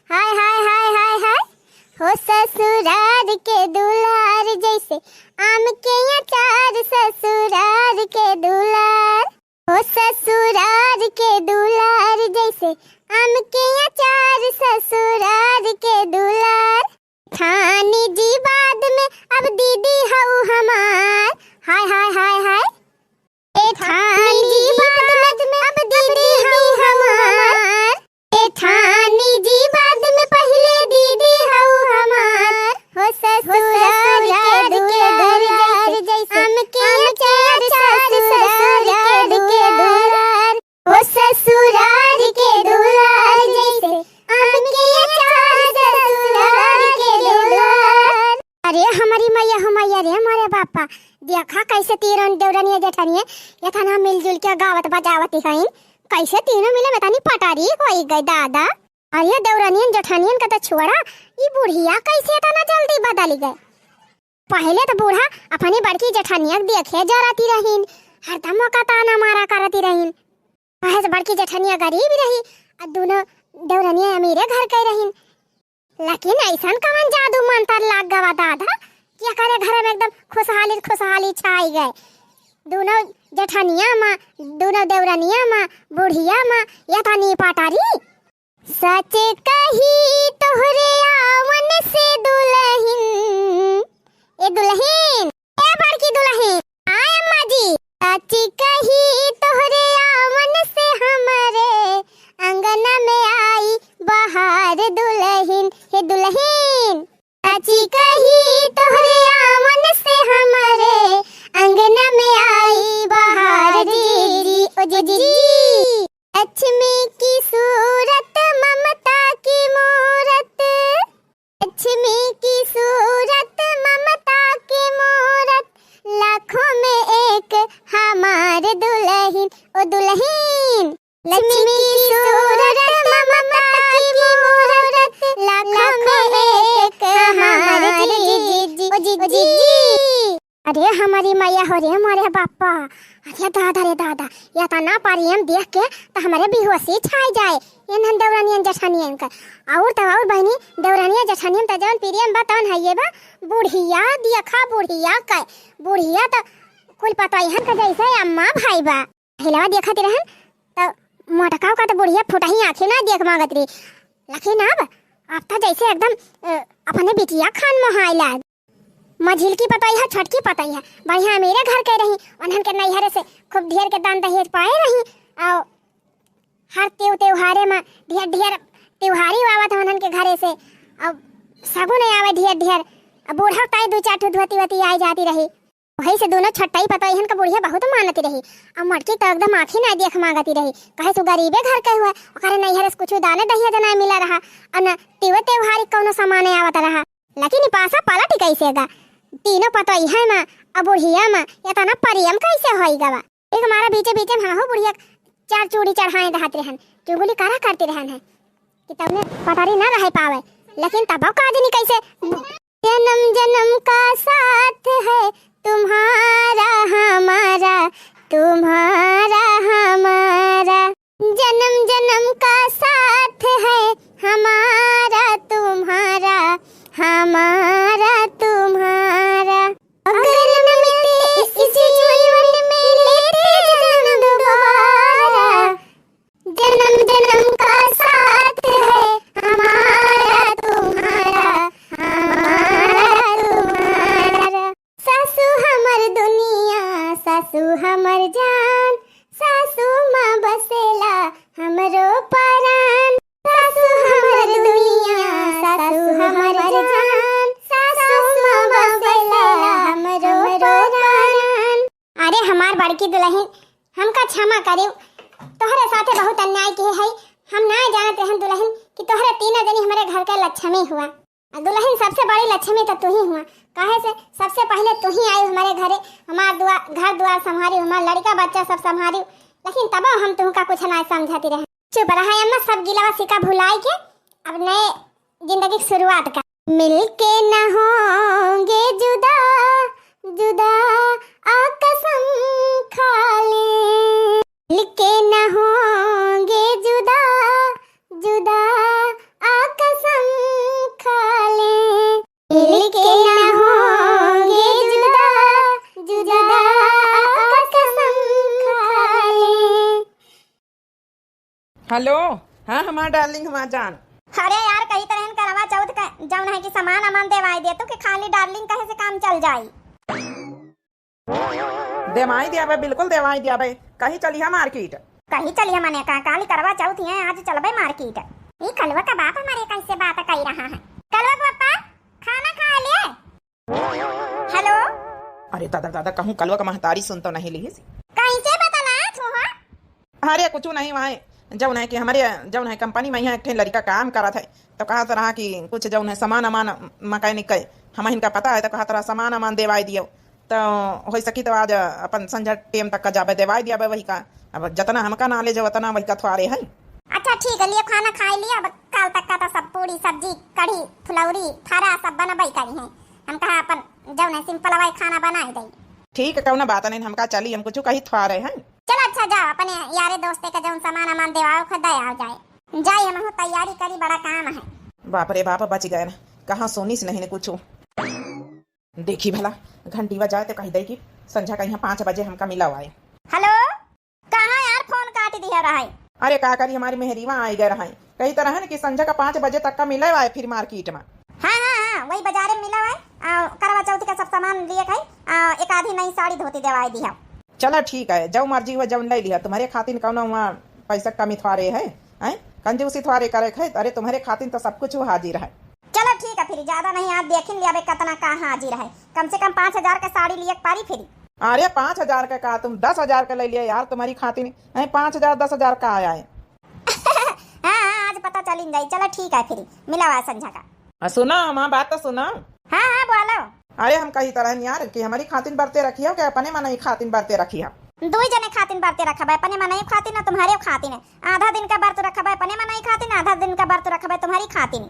हाय, हाय, हाय, हाय, हाय। हो ससुरार के दुलार, जैसे आम के अचार। ससुरार के दुलार, हो ससुरार के दुलार, जैसे आम के अचार। ससुरार के दुलार। जेठानी जी बाद में, अब दीदी हऊ हमार। हाय, हाय, हाय, हाय। जेठानी जी बाद में, अब दीदी हऊ हमार। जेठानी जी बाद में, पहिले दीदी हऊ हमार। हो ससुरार के दुलार, जैसे आम के अचार। ससुरार के दुलार, हो ससुरार के दुलार, जैसे आम के अचार। ससुरार के दुलार। अरे हमरी मैया हो मैया रे मोरे बापा, देखा कैसे तीनों देवरनिया जेठनिया एतना मिलजुल के गावत बजावत हईन। कैसे तीनों मिले में तनी पटारी होई गए दादा। अरे देवरनियन जेठनियन का तो छोड़ा, ई बुढ़िया कैसे एतना जल्दी बदल गए। पहिले तो बूढ़ा अपनी बड़की जेठनिया के देखे जरती रहीन, हरदम ओका ताना मारा करती रहीन। काहे से बड़की जेठनिया गरीब रही, आ दोनों देवरनिया अमीरे घर के रहीन। लेकिन ऐसन कवन जादू मंतर लाग गवा दादा कि एकरे घर में एकदम खुशहाली, खुशहाली छाई गए। दोनों जेठनिया मा, दोनों देवरनिया मा, बुढ़िया मा, एतनी पटारी। सच कही तोहरे आवन से दुलहिन, ए दुलहिन, ए बड़की दुलहिन, आय अम्मा जी। सच कही तोहरे आवन से हमरे अंगना में आई बहार दुलहिन, हे दुलहिन। सच कही तोहरे आवन से हमरे अंगना में आई बहार जीजी, ओ जीजी। लक्ष्मी की सूरत ममता की मूरत, लक्ष्मी की सूरत ममता की मूरत, लाखों में एक हमार दुलहिन, ओ दुलहिन। लक्ष्मी की सूरत ममता की मूरत, लाखों में एक हमार जीजी, ओ जीजी। अरे हमरी मैया हो रे मोरे बापा, अरे दादा रे दादा, एतना प्रेम देख के तो हमरे बेहोशी छाई जाए। इन्हन देवरनियन जेठनियन का। और तब और बहिनी, देवरनिया जेठनियन त जवन प्रेम बा तवन है ये बा। बुढ़िया देखा बुढ़िया का, बुढ़िया तो कुल पतोहियन का जैसे अम्मा भाई बा। पहिलवा देखत रहन त मोटका का तो बुढ़िया फुटही आँखी ना देख मांगत रही, लेकिन अब, अब तो जैसे एकदम, अ, अपने बिटिया खान मोहाइला। मझिलकी पतोहिया, छोटकी पतोहिया, बढ़िया अमीरे घर के रही, उन्हन के नैहरे से खूब ढेर के दान दहेज पाए रही। और हर त्यों-, त्योहारे में ढेर, ढेर त्योहारी आवत है उन्हन के घरे से। और सगुन आवे ढेर ढेर। अब बूढ़ा ताई दू चार ठो धोती वोती आई जाती रही। वही से दोनों छोटई पतोहियन का बुढ़िया बहुत मानती रही। अब मोटकी तो एकदम आँखी ना देख मांगती रही। कहे सु गरीबे घर के हुए, ओकरे नैहर से कुछ दाने दहिया जना मिला रहा, और न तिवे त्योहारी कौनो सामान आवत रहा। लेकिन ई पासा पलट कैसे गा? तीनों पतोहिया मा, अब बुढ़िया मा, इतना परियम कैसे होई गवा? एक मारा बीचे बीचे में हमहू बुढ़िया चार चूड़ी चढ़ाए दहत रहन, चुगली करा करती रहन है कि तउने पटरी ना रह पावे, लेकिन तब का जनी कैसे। जन्म जन्म का साथ है तुम्हारा हमारा, तुम्हारा हमारा। जन्म जन्म का साथ है हमारा तुम्हारा, हमारा तुम्हारा। अगर न मिलते इस जीवन में, लेते जन्म दोबारा। जन्म जन्म का साथ है हमारा तुम्हारा, हमारा तुम्हारा। सासू हमर दुनिया, सासू हमर जान, सासू माँ बसेला हमरो परान। सासू हमर दुनिया, सासू हमर जान, सासू माँ बसेला हमरो परान। अरे हमार बड़की दुलहिन, हमका क्षमा करिउ, तोहरे साथे बहुत अन्याय किहे हई। हम ना जानत रहन दुलहिन कि तोहरे तीनों जनी हमरे घर के लक्ष्मी हुआ। आ दुलहिन, सबसे बड़ी लक्ष्मी तो तू ही हुआ, काहे से सबसे पहले तू ही आइउ हमरे घरे, हमार दुआ, घर दुआर संभारिउ, हमार लड़का बच्चा सब संभारिउ, लेकिन तबो हम तुमका कुछ ना समझती रहन। चुप रहा अम्मा, सब गिलवा सिका भुलाई के अब नए जिंदगी की शुरुआत का। मिलके न होंगे जुदा, जुदा आ कसम खा ले। मिलके न होंगे जुदा, जुदा आ कसम खा ले। मिलके न होंगे जुदा, जुदा आ कसम खा ले। हेलो, हाँ हमार डार्लिंग, हमार जान। अरे यार, कही तरहन करवा चौथ का जौन है कि सामान अमान देवाई दे, तू के खाली डार्लिंग कहे से काम चल जाई। देवाई दियाबे, बिल्कुल देवाई दियाबे। कहीं चलिहा मार्केट? कहीं चलिहा मने का, काली करवा चौथ है, आज चलबे मार्केट। ई कलवा का बाप हमारे कैसे बात कही रहा है। कलवा के पप्पा, खाना खा लिए? हेलो। अरे दादा, दादा, कहूँ कलवा का महतारी सुन तो नहीं ली। कैसे बतलात हो, हाँ? अरे कुछ नहीं, वहाँ जौन है कि हमरे जौन है कंपनी में यहाँ एक ठे लड़का काम करत है, तो कहत रहा कि कुछ जौन है सामान अमान मैकेनिक के, हम इनका पता है, तो कहत रहा सामान अमान देवाई दियो, तो हो सकी तो आज अपन संझा टेम तक का जाबे देवाई दियाबे वही का। अब जतना हमका नॉलेज है उतना वही का थ्वारे है। अच्छा ठीक है, लिए खाना खाई लिया, अब काल तक का तो सब पूड़ी सब्जी कढ़ी फुलौरी फरा सब बनबई करी हैं। हम कहा अपन जौन है सिंपल हवाई खाना बनाई दई। ठीक है, कौनो बात नहीं, हमका चली, हम कुछ कही थ्वारे हैं। चल अच्छा जाओ, अपने यारे दोस्ते का जौन सामान अमान देवाओ के दे आओ जाए। जाए हम तैयारी करी, बड़ा काम है। बाप रे बाप, बच गए ना, कहाँ सोनी से नहीं ने कुछ। देखी भला, घंटीवा जाए तो कही दे कि संझा का यहाँ पाँच बजे हमका मिला हुआ है। हेलो, कहाँ यार फोन काट दिया रहा है? अरे का करी, हमारी मेहरीवा आई गए रहा है, कही तो रहे न कि संझा का पाँच बजे तक का मिले हुआ है फिर मार्केट में। हाँ हाँ हाँ, वही बाजारे में मिला हुआ है। आ, करवा चौथ का सब सामान लिए खाई, आ, एक आधी नई साड़ी धोती देवाई दिया। चला ठीक है, जौ मर्जी हुआ जौन ले लिया, तुम्हारे खातिर कौनो हुआ पैसा कमी थ्वारे है, हैं? कंजूसी थ्वारे करे है? अरे तुम्हारे खातिर तो सब कुछ हाजिर है। चलो ठीक है, फिर ज्यादा नहीं, आज देखिन लिया बे कितना का हाजिर है। कम से कम पाँच हजार का साड़ी लिए पारी फिर। अरे पाँच हजार का का, तुम दस हजार का ले लिया यार, तुम्हारी खातिर, हैं? पाँच हजार, दस हजार का आया है। हाँ हाँ, आज पता चलिन जाई। चलो ठीक है, फिर मिला हुआ संझा का। आ, सुना, हमार बात तो सुना। हाँ हाँ, बोलो। अरे हम कही तरहन यार कि हमारी खातिन बरते रखिया कि अपने मनई खातिन बरते रखिया? दुई जने खातिन बरते रखबे, अपने मनई खातिन और तुम्हारे खातिन। आधा दिन का बरत रखबे अपने मनई खातिन, आधा दिन का बरत रखबे तुम्हारी खातिन।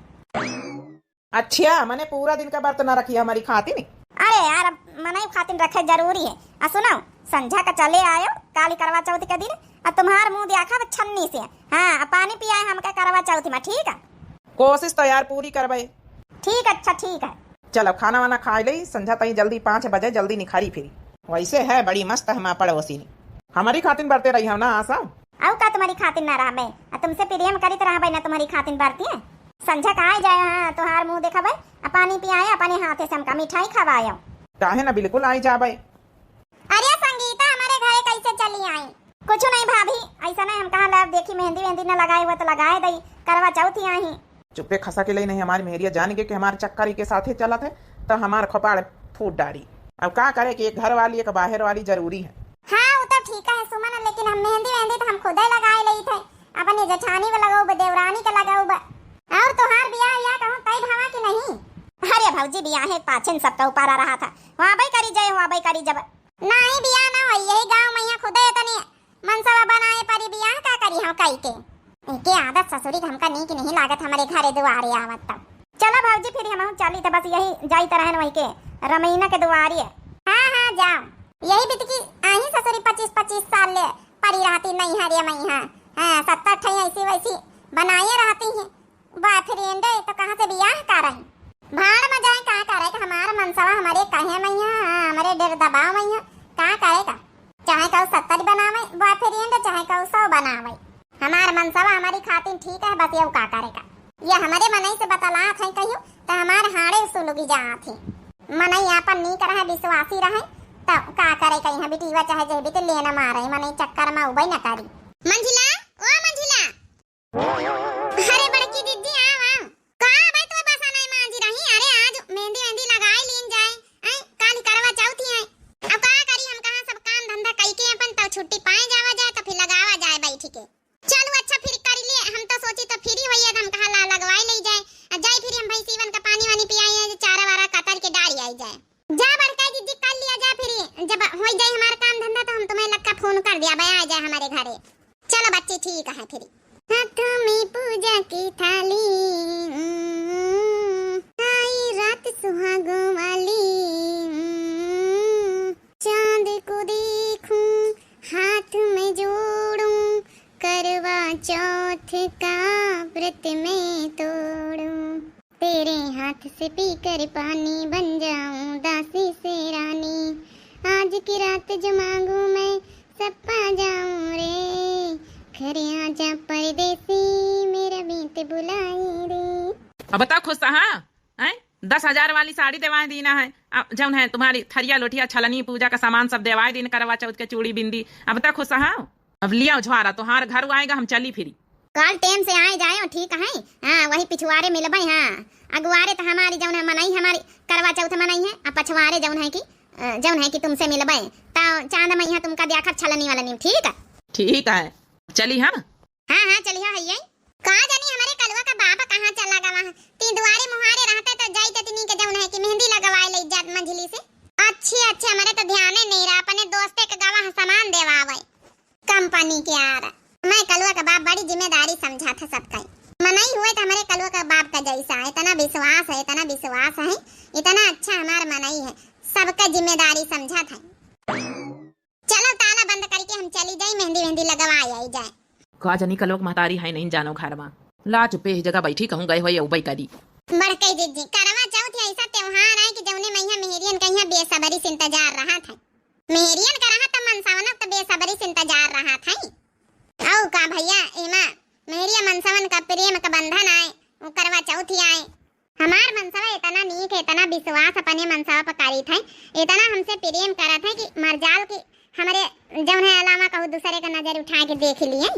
अच्छा, मने पूरा दिन का बरत ना रखिया हमारी खातिन? अरे यार, अब मनई खातिन रखे जरूरी है। आ सुनो, संझा का चले आयो, काली करवा चौथ के दिन, आ तुम्हार मुंह देखा छन्नी से। हाँ, आ पानी पियाए हमके करवा चौथ में, ठीक है? कोशिश तो यार पूरी करबे। ठीक, अच्छा, ठीक है। चलो, खाना वाना खाई ले, संझा तई जल्दी पाँच बजे जल्दी निखारी फिरी। वैसे है बड़ी मस्त हमार पड़ोसिन। हमारी खातिन बरते रही हो ना आसा? अउ का तुम्हारी खातिन ना रहबे? आ तुमसे प्रेम करित रहबे ना तुम्हारी खातिन बरती है। संझा का आई जाए, हाँ, तोहार मुंह देखबे, आ पानी पियाए, अपने हाथे से हमका मिठाई खवायो। काहे ना, बिल्कुल आई जाबे। अरे संगीता, हमारे घरे कैसे चली आई? कुछ नहीं भाभी, ऐसा नहीं, हम कहा लब देखी मेहंदी वेहंदी न लगाए हुआ तो लगाए दई, करवा चौथ ही आई। चुप्पे खसा के लई नहीं, हमारी मेहरिया जान गए कि हमारे चक्कर के साथे चलत है, तो हमार खपाड़ फूट डारी। अब का करे कि एक घर वाली, एक बाहर वाली जरूरी है। हाँ, वो तो ठीक है सुमन, लेकिन हम मेहंदी वेहंदी तो हम खुदे लगाए लई थे, अपने जेठानी के लगाउब, देवरानी के लगाउब। और तोहार बियाह या कहूँ तय भवा कि नहीं? अरे भौजी, बियाहे पाछिन सबका ऊपर आ रहा था, हुआबे करी जाए, हुआबे करी जब। नहीं, बियाह ना होई, यही गाँव में यहाँ खुदे तनी मनसवा बनाए परी, बियाह का करी हम कई के। एके आदत ससुरी के हमका नीक नहीं लागत, हमरे घरे दुआरे आवत तब। चलो भौजी, फिर हमहू चली, तो बस यही जाइत रहन वही के रमीना के दुआरे। हाँ, हाँ, जाओ। यही बितकी आही ससुरी पच्चीस पच्चीस साल ले परी रहती नैहरे मइहाँ। हाँ, सत्तर ठई ऐसी वैसी बनाए रहती हैं। बॉयफ्रेंड है तो कहाँ से बियाह करई? भाड़ में जाए, का करे कि हमार मनसवा हमरे कहे मइहाँ, हाँ, हमरे डेर दबाव मइहाँ, का करे का? चाहे कहू सत्तर बनावे बॉयफ्रेंड, चाहे कहू सौ बनावे, हमार मनसवा हमारी खातिर ठीक है, बस यहू का करे का। ये हमरे मनई से बतलात है कहियो तो हमार हाड़े सुलुगी जात है। मनई आपन नीक रहे, विश्वासी रहे, तो का करे का, यहाँ बिटिया चाहे जे भी तो लेना मारे, मनई चक्कर में उबई न करी। मंझिला, ओ मंझिला। अरे बड़की दीदी, आओ, आओ। का भाई, तुम्हें बसा नहीं मांझी रही? अरे आज मेहंदी वेहंदी लगाई लीन जाए। आई, काल करवा चौथ ही है। अब का करी, हम कहाँ सब काम धंधा कई के अपन तो छुट्टी पाए जावा जाए, तो फिर लगावा जाए बैठ के। चलो अच्छा, फिर कर लिए। हम तो सोची तो फ्री होइए, तो हम कहा ला लगवाई ले जाए। आ जाए फिर हम भैंसीवन का पानी वानी पियाई, चारा वारा कतर के डारी आई जाए। जा बड़का दीदी, कर लिया जा, फिर जब हो जाए हमारा काम धंधा तो हम तुम्हें लक्का फोन कर दिया, भाई आ जाए हमारे घरे। चलो बच्ची, ठीक है फिर। हाथ में पूजा की थाली, हम्म, आई रात सुहागों वाली, हम्म, चांद को देखूं, हाथ में जोड़ूं, करवा चौथ का व्रत मैं तोड़ूं। तेरे हाथ से पीकर पानी, बन जाऊं दासी से रानी। आज की रात जो मांगू मैं, सब पा जाऊं रे। घरे आजा परदेसी, मेरा मीत बुलाई रे। अब बताओ खुश हाँ? हैं? दस हजार वाली साड़ी देवाए दीना है, अब जौन है तुम्हारी थरिया लोटिया छलनी पूजा का सामान सब देवाए दीन, करवा चौथ के चूड़ी बिंदी। अब तक खुश हाँ? अब लियाओ झुआरा, तोहार घर आएगा, हम चली फिरी। काल टेम से आए जाए, ठीक है? हाँ, वही पिछुआरे मिलबे, हाँ। अगुआरे तो हमारी जौन है मनई, हमारी करवा चौथ मनई है, आ पछुआरे जौन है कि, अ, जौन है कि तुमसे मिलबे, तो चांद मइहाँ तुमका द्याखब छलनी वालनी, ठीक है? ठीक है, चली हम। हाँ, हाँ, चलिहा है ये। का जानी हमरे कलुआ का बाप कहाँ चला गवा है। ती दुआरे मुहारे रहते तो जाइत तिनी के जौन है कि मेहंदी लगवाए ले जात मंझली से। अच्छे, अच्छे, हमरे तो ध्याने नहीं रहा, अपने दोस्ते के गवा है सामान देवावे। कंपनी के आर। मैं कलुआ का बाप बड़ी जिम्मेदारी समझा था सबका। मनई हुए तो हमरे कलुआ का बाप का जैसा, इतना विश्वास है, इतना विश्वास है, इतना अच्छा हमार मनई है, सबका जिम्मेदारी समझा था। चलो ताला बंद करके हम चली जाई, मेहंदी वेहंदी लगवाए आई जाए। का जानी कलुआ के महतारी है नहीं जानो घर में। ला चुप्पे ही जगह बैठी कहूँ गए होए उबई करी। बड़कई जिज्जी, करवा चौथ ऐसा त्योहार है कि जौने मइहाँ मेहरियन कहिया बेसब्री से इंतजार रहत है। मेहरियन का रहत है मनसवनक तो बेसब्री से इंतजार रहत है। औ का भैया, एमा मेहरिया मनसवन का प्रेम का बंधन आए, वो करवा चौथ ही आए। हमार मनसवा इतना नीक है, इतना विश्वास अपने मनसवा पर करीत है, इतना हमसे प्रेम करत है कि मरजाल की हमरे जौन है अलावा कहू दूसरे का नजर उठा के देख लिए।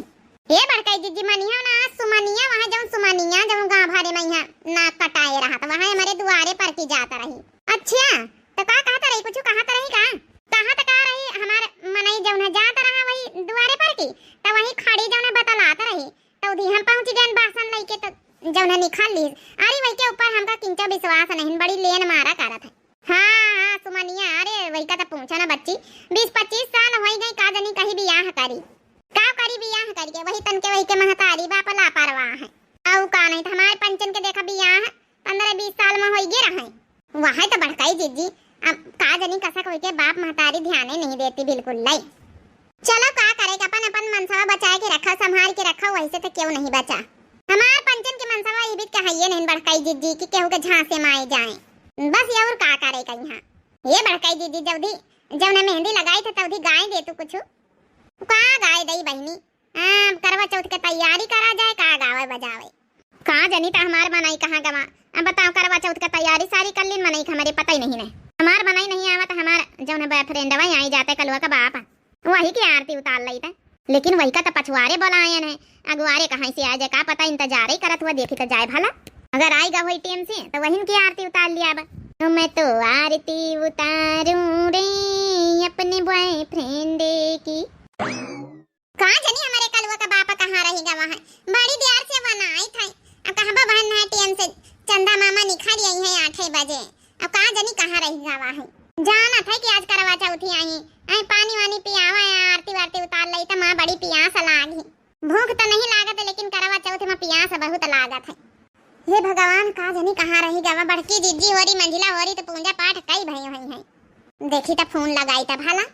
हे बड़कई जिज्जी, मनिया ना, सुमनिया, वहाँ जौन सुमनिया जौन गाँव भरे में यहाँ नाक कटाए रहत, वहाँ हमरे दुआरे पर की जात रही। अच्छा, तो का कहत रही, कुछ कहत रही का? कहत का रही, हमार मनई जौन है जात रहा वही दुआरे पर की, तो वही खड़ी जौन है बतलात रही, तो उधी हम पहुँच गए बासन लइके, तो जौन है निकाल ली। अरे वही के ऊपर हमका किंचो विश्वास नहीं, बड़ी लेन मारा करत है। हाँ, हाँ, सुमनिया, अरे वही का तो पूछो ना बच्ची, बीस पच्चीस साल होई गई, का जानी कहीं बियाह करी। का करी बियाह करके, वही तन के वही के महतारी बाप लापरवाह है। औ का नहीं तो हमारे पंचन के देखा बियाह पन्द्रह बीस साल में होई गे रहे। वह तो बड़कई जिज्जी, अब का जानी कसक होई के बाप महतारी ध्याने नहीं देती बिल्कुल लाई। चलो का करे, अपन अपन मनसवा बचाए के रखा, संभाल के रखा, वैसे तो क्यों नहीं बचा। हमार पंचन के मनसवा ये भी कहाइए नहीं बड़कई जिज्जी कि केहू के झांसे में आए जाए। बस ये और का करे कहीं। ये बड़कई जिज्जी, जल्दी जब ने मेहंदी लगाई थे तब गाय दे तू कुछ। का गाय दई बहिनी? हाँ, करवा चौथ के तैयारी करा जाए, का गावे बजावे। का जनी त हमार मनई कहाँ गवा। अब बताओ, करवा चौथ के तैयारी सारी कर लीन मनई के, हमरे पता ही नहीं ने। हमार मनई नहीं आवा त हमार जौन है बॉयफ्रेंडवा आई जाते कलुआ का बाप, वही की आरती उतार लई त। लेकिन वही का त पछुआरे बोलायन है, अगुआरे कहाँ से आ जाए, का पता इंतजार ही करत हुआ, देखी तो जाए भला। अगर आइगा होई टेम से तो वहिन की आरती उतार लिया बा। तो मैं तो आरती उतारूं रे अपने बॉयफ्रेंड की। का जनी हमरे कलुआ का बाप कहाँ रही गवा है, बड़ी देर से बनाई था। अब कहबो बहन है टेम से चंदा मामा निखर आई है आठे बजे। अब का जनी कहाँ रही गवा है, जाना था कि आज करवा चौथी आई। आई पानी वानी पियावा या आरती वारती उतार लई त माँ बड़ी पियास लागी। भूख तो नहीं लागत है, लेकिन करवा चौथ में पियास बहुत लागत है। हे भगवान, का जनी कहाँ रही गवा, बड़की जिज्जी होरी, मंझिला होरी तो पूजा पाठ कई भई हुई है। देखी त फोन लगाई त भला।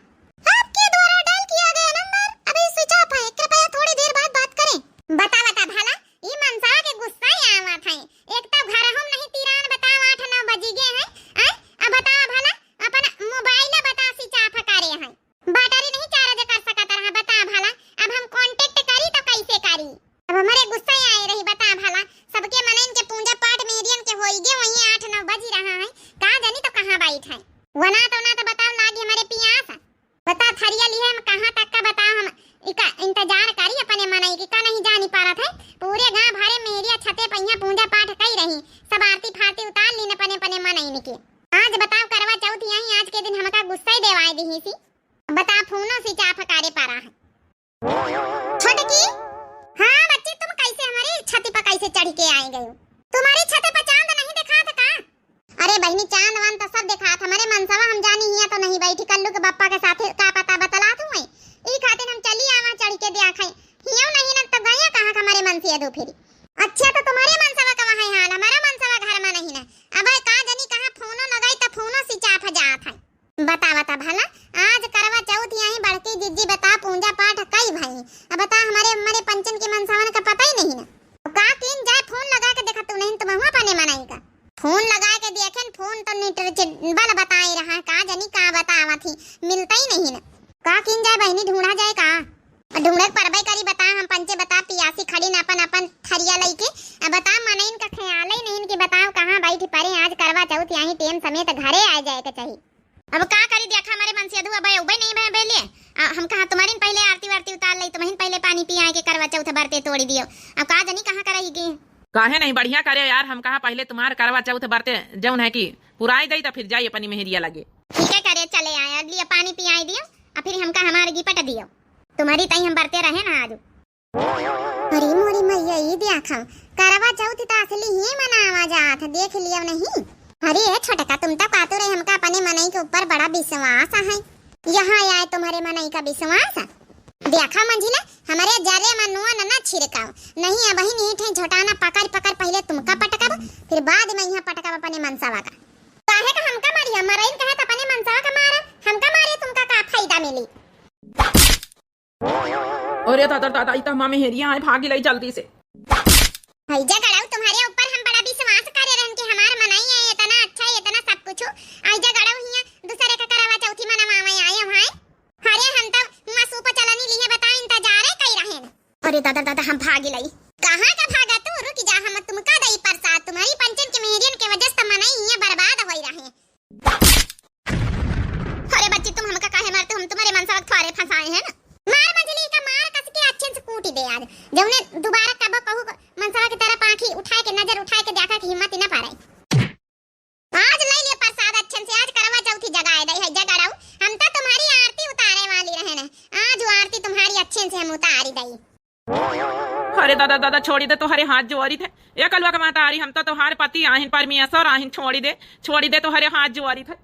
आपके द्वारा डायल किया गया नंबर अभी स्विच ऑफ है, कृपया थोड़ी देर बाद बात करें। बता, बता भला, ई मनसवा के गुस्सा ही आवत है। एक तो घर हम नहीं तीरान बताओ, आठ नौ बजी गए हैं, आय? अब बताओ भला, अपन मोबाइल बता स्विच ऑफ करे हैं। बैटरी नहीं चार्ज कर सकत रहा, बता भला, अब हम कॉन्टैक्ट करी तो कैसे करी? अब हमरे गुस्सा ही आए रही, बता भला, सबके मनइन के पूजा पाठ मेहरियन के होई गे, वहीं आठ नौ बजी रहा है, का जानी तो कहाँ बैठ है। वना तो ना तो बताओ लागी हमरे पियास। बता थरिया लिहे हम कहाँ तक का बताओ, हम इका इंतजार करी अपने मनई की का नहीं जानी पारत है। पूरे गाँव भरे मेहरिया छते पहिया पूजा पाठ कई रही, सब आरती फारती उतार लीन अपने अपने मनई के। आज बताओ करवा चौथ यहीं आज के दिन हमका गुस्सा ही देवाए दिही सी। बता फोनो स्विच ऑफ करे पारा है। छोटकी, हाँ बच्ची, तुम कैसे हमारी छत पर कैसे चढ़ के आई गई? तुम्हारी छत पर चांद नहीं दिखा था का? अरे बहिनी, चांद वांद तो सब दिखा था, हमारे मनसवा हम जानी हिया तो नहीं बैठी, कल्लू के बप्पा के साथे का पता बतला तू है, ई खातिर हम चली आवा चढ़ के दिया खाई। हियो नहीं ना तो गया कहाँ का हमारे मनसी अधू फिरी। अच्छा तो तुम्हारे मनसवा का वहाँ हाल, हमारा मनसवा घर में नहीं ना। अब का जनी कहाँ फोनो लगाई तो फोनो स्विच ऑफ जात है। बता, बता भला, आज करवा चौथ यहीं बड़की जिज्जी बता पूजा पाठ कई भई। अब बता हमारे, हमारे पंचन के मनसवन का पता ही नहीं ना। का कीन जाए फोन लगा के देखा तू नहीं तो महुआ पाने मनाई का। फोन लगा के देखेन, फोन तो नेट रिचेबल बताए रहा, का जनी का बतावत ही, मिलता ही नहीं ना। का कीन जाए बहिनी, ढूंढा जाए का? ढूंढे के परबे करी, बता हम पंचे बता पियासी खड़ी न अपन, अपन थरिया लइके। अब बता मनइन का ख्याल ही नहीं कि बताओ कहाँ बैठ परे, आज करवा चौथ यहीं टेम समेत घरे आ जाए के चाहिए। अब का करी, देखा हमारे मनसी अधू अब उबे नहीं भय बेलिए। आ, हम कहा तुम्हारिन पहले आरती वारती उतार लई, तुम्हारिन पहले पानी पियाए के करवा चौथ बरते तोड़ी दियो। अब का जनी कहाँ करई की? काहे नहीं, बढ़िया करे यार, हम कहा पहले तुम्हार करवा चौथ बरते जौन है कि पुराई दई तो फिर जाई अपनी मेहरिया लगे। ठीक है करे, चले आए, अब लिया पानी पियाए दियो, आ फिर हमका हमार गिपट दियो। तुम्हारी तई हम बरते रहे ना आज। अरे मोरी मैया, ई देखा, करवा चौथ त असली ही मनावा जात, देख लियो नहीं। अरे ए छोटका, तुम तो कातू रहे, हमका अपने मनई के ऊपर बड़ा विश्वास है। यहाँ आए तुम्हारे मनई का विश्वास? देखा मंझिला, हमारे जरे में नून न छिड़काओ, नहीं अब ही नीठ है झोटाना पकड़ पकड़, पहले तुमका पटकब, फिर बाद में यहाँ पटकब अपने मनसवा का। काहे का हमका मारी, मरइन कहे त अपने मनसवा का मारा, हमका मारे तुमका का फायदा मिली? अरे दादा, दादा, ई त हमार मेहरिया आए, भागी लई जल्दी से। हैजा गड़ाऊ, तुम्हारे ऊपर हम बड़ा विश्वास करे रहन कि हमार मनई है, इतना अच्छा है, इतना सब कुछ। हैजा गड़ाऊ हिया दूसरे का करवा चौथी मनवावे आए हैं। अरे हम तो हुआ सूप चलनी लिए बता इंतजारे कई रहेन। अरे दादा, दादा, हम भागी लई। कहाँ का भागा तू? रुक जा, हम तुमका दई प्रसाद। तुम्हारी पंचन के मेहरियन के वजह से तो मनई हिया बर्बाद होई रहे। अरे बच्ची, तुम हमका काहे मारते हो? हम तुम्हारे मनसवा के थ्वारे फंसाए हैं ना। मार मंझली का, मार कस के अच्छे से कूटी दे आज। जौने दोबारा कबो कहू क-, मनसवा की तरफ आँखी उठाए के, नजर उठाए के देखा के हिम्मत ही ना पारे। आज ले ले प्रसाद अच्छे से, आज करवा चौथी जगाए दई है जगड़ाऊ। हम तो तुम्हारी आरती उतारे वाली रहे ना, आज वो आरती तुम्हारी अच्छे से हम उतारी दई। अरे दादा, दादा, छोड़ी दे, तोहरे हाथ जोड़ी थे। ए कलुआ के माता आरी, हम तो तोहार पति आहिन, परमेश्वर आहिन, छोड़ी दे, छोड़ी दे, तोहरे हाथ जोड़ी थे।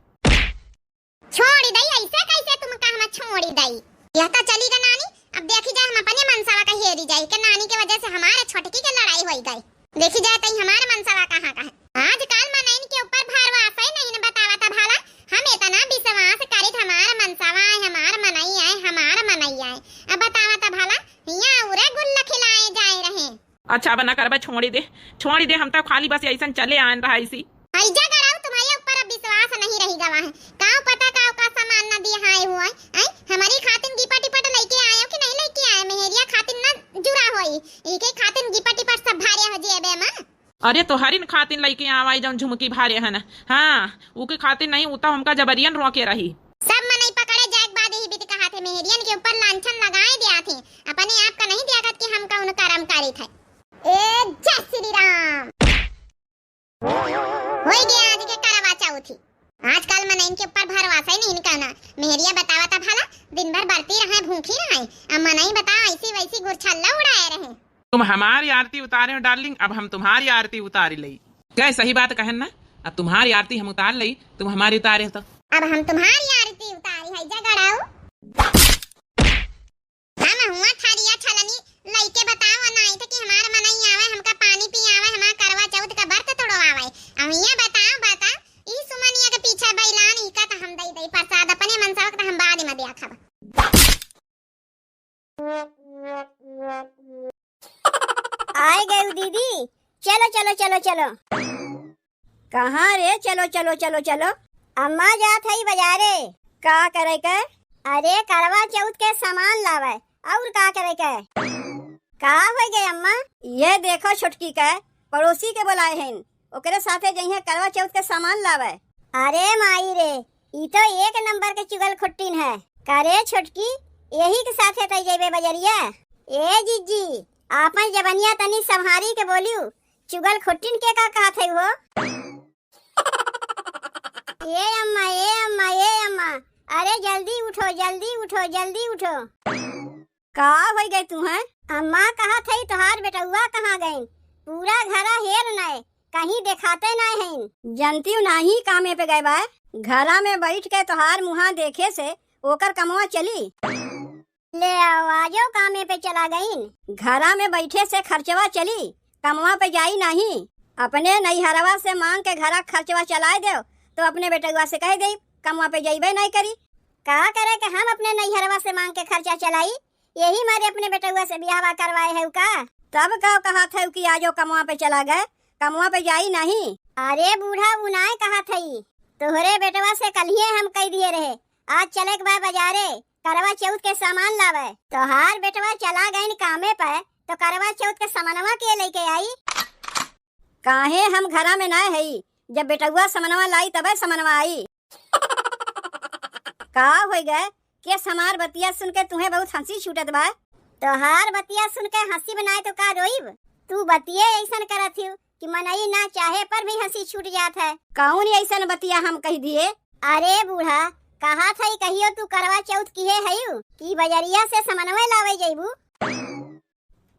छोड़ी दे, ऐसे कैसे तुम कहमा छोड़ी दे? यह तो चली गई नानी, अब देखी जाए हम अपने मनसवा का हेरी जाए कि नानी के वजह से हमारे छोटकी के लड़ाई होई गई। देखी जाए तई हमारे मनसवा कहाँ का है। आजकल मनइन के ऊपर भरवासा ही नहीं न बतावा था भला। हम इतना विश्वास करित हमार मनसवा आए, हमार मनई आए, हमार मनई आए। अब बतावा था भला, हियाँ उरे गुल्ला खिलाए जाए रहे। अच्छा, अब ना करबे, छोड़ी दे, छोड़ी दे, हम तो खाली बस ऐसन चले आन रहा इसी। हैजा गड़ाऊ, तुम्हारे ऊपर अब विश्वास नहीं रही गवा है। काऊ पता का ओका सामान न दिए आए हुआ है, हैं? हमारी खातिन गिपट टिपट लेके आयो कि नहीं लेके आए? मेहरिया खातिन न जुरा होई, इके खातिन गिपट टिपट सब भारे हो जेबे मा। अरे तोहरिन खातिन लइके आवाई जौन झुमकी भारे हन। हाँ, उके खातिन नहीं, उ तो हमका जबरियन रोके रही। सब मनई पकड़े जाए के बाद यही बीत कहा थे, मेहरियन के ऊपर लांछन लगाए दिया थे। अपने आप का नहीं देखत कि हम कौन करम करित है। ए जय श्री राम। होई गया आज के करवा चौथी। आजकल मनइन के ऊपर भरोसा ही नहीं इनका ना। मेहरिया बतावा था भला, दिन भर बरती रहे, भूखी रहे, अब मनई बताओ ऐसी वैसी गुरछल्ला उड़ाए रहे। तुम हमारी आरती उतारे हो डार्लिंग, अब हम तुम्हारी आरती उतारी लई। क्या सही बात कहन ना? अब तुम्हारी आरती हम उतार लई, तुम हमारी उतारे हो तो। अब हम तुम्हारी आरती उतारी है जगड़ाऊ। हम हुआ थरिया छलनी लइके बताओ ना आई थे कि हमार मनई आवे, हमका पानी पियावे, हमार करवा चौथ का व्रत तोड़वावे। अब ये बताओ, बताओ, ई सुमनिया के पीछे बैलान ई का तो हम दई दई प्रसाद, अपने मनसा के तो हम बाद में दिया खाब। आए गए दीदी, चलो, चलो, चलो, चलो। कहाँ रे? चलो, चलो, चलो, चलो। अम्मा जात हई बजारे। का करे के? अरे, करवा चौथ के सामान लावे। और का करे के? का हो गए अम्मा? ये देखो छोटकी के, पड़ोसी के बुलाए हैं, ओकरे साथे जइहे करवा चौथ के सामान लावे। अरे माई रे, ई तो एक नंबर के चुगल खुट्टिन है। का रे छोटकी, यही के साथे तई जेबे बजरिया? ए जिज्जी, आपन जबनिया तनी संभारी के बोलियो, चुगल खुट्टिन के का कहत है हो? ए अम्मा, ए अम्मा, ए अम्मा, अरे जल्दी उठो, जल्दी उठो, जल्दी उठो। का हो गए तू हैं? अम्मा कहत है तोहार बेटउआ कहाँ गइन? पूरा घरा हेर नए, कहीं देखाते नाय हैं। जनतिउ नाही कामे पे गए बा। घरा में बैठ के तोहार मुहा देखे से ओकर कमवा चली? ले आओ, आजो कामे पे चला गइन। घरा में बैठे से खर्चवा चली, कमवा पे जाई नाही। अपने नैहरवा से मांग के घरा खर्चवा चलाए देव, तो अपने बेटउआ से कह देब, कमवा पे जइबे नहीं करी। का करे के हम अपने नैहरवा से मांग के खर्चा चलाई? यही मारे अपने बेटउआ से बियाहवा करवाए है का? तब का कहत है कि आजो कमवा पे चला गए, कमवा पे जाई नहीं? अरे बूढ़ा, उ नाय कहत है, तोहरे बेटवा से कलिए हम कह दिए रहे, आज चले के बा बाजारे, करवा चौथ के सामान लावे। तोहार बेटवा चला गइन कामे पे, तो करवा चौथ के सामानवा के लेके आई? काहे हम घरा में ना हई, जब बेटउआ सामानवा लाई तबे सामानवा आई। का हो गए, के हमार बतिया सुन के तुम्हें बहुत हंसी छूटत बा? तोहार बतिया सुन के हंसी बनाए तो का रोइब? तू बतिये ऐसन करत हिउ कि मनई ना चाहे पर भी हंसी छूट जात है। कौन ऐसन बतिया हम कह दिए? अरे बूढ़ा, कहा था कहियो तू करवा चौथ किहे हयू कि बजरिया से समनवे लावे जइबू?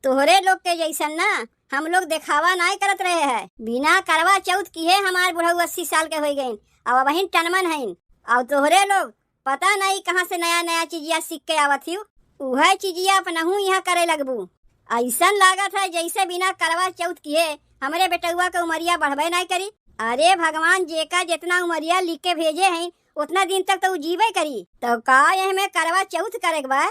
तोहरे लोग के जैसन ना हम लोग देखावा नाय करत रहे है। बिना करवा चौथ किहे हमार बुढ़ऊ अस्सी साल के हो गइन, अब अबहिन टनमन हइन। और तोहरे लोग पता नहीं कहाँ से नया नया चीजिया सीख के आवत हिउ। उहे चीजिया अपनहू यहाँ करे लगबू। ऐसन लागत है जैसे बिना करवा चौथ किहे हमरे बेटउआ के उमरिया बढ़बे नहीं करी। अरे भगवान, जेका जितना उमरिया लिख के भेजे हैं, उतना दिन तक तो उ जीबे करी। तो का यह में करवा चौथ करे के बा?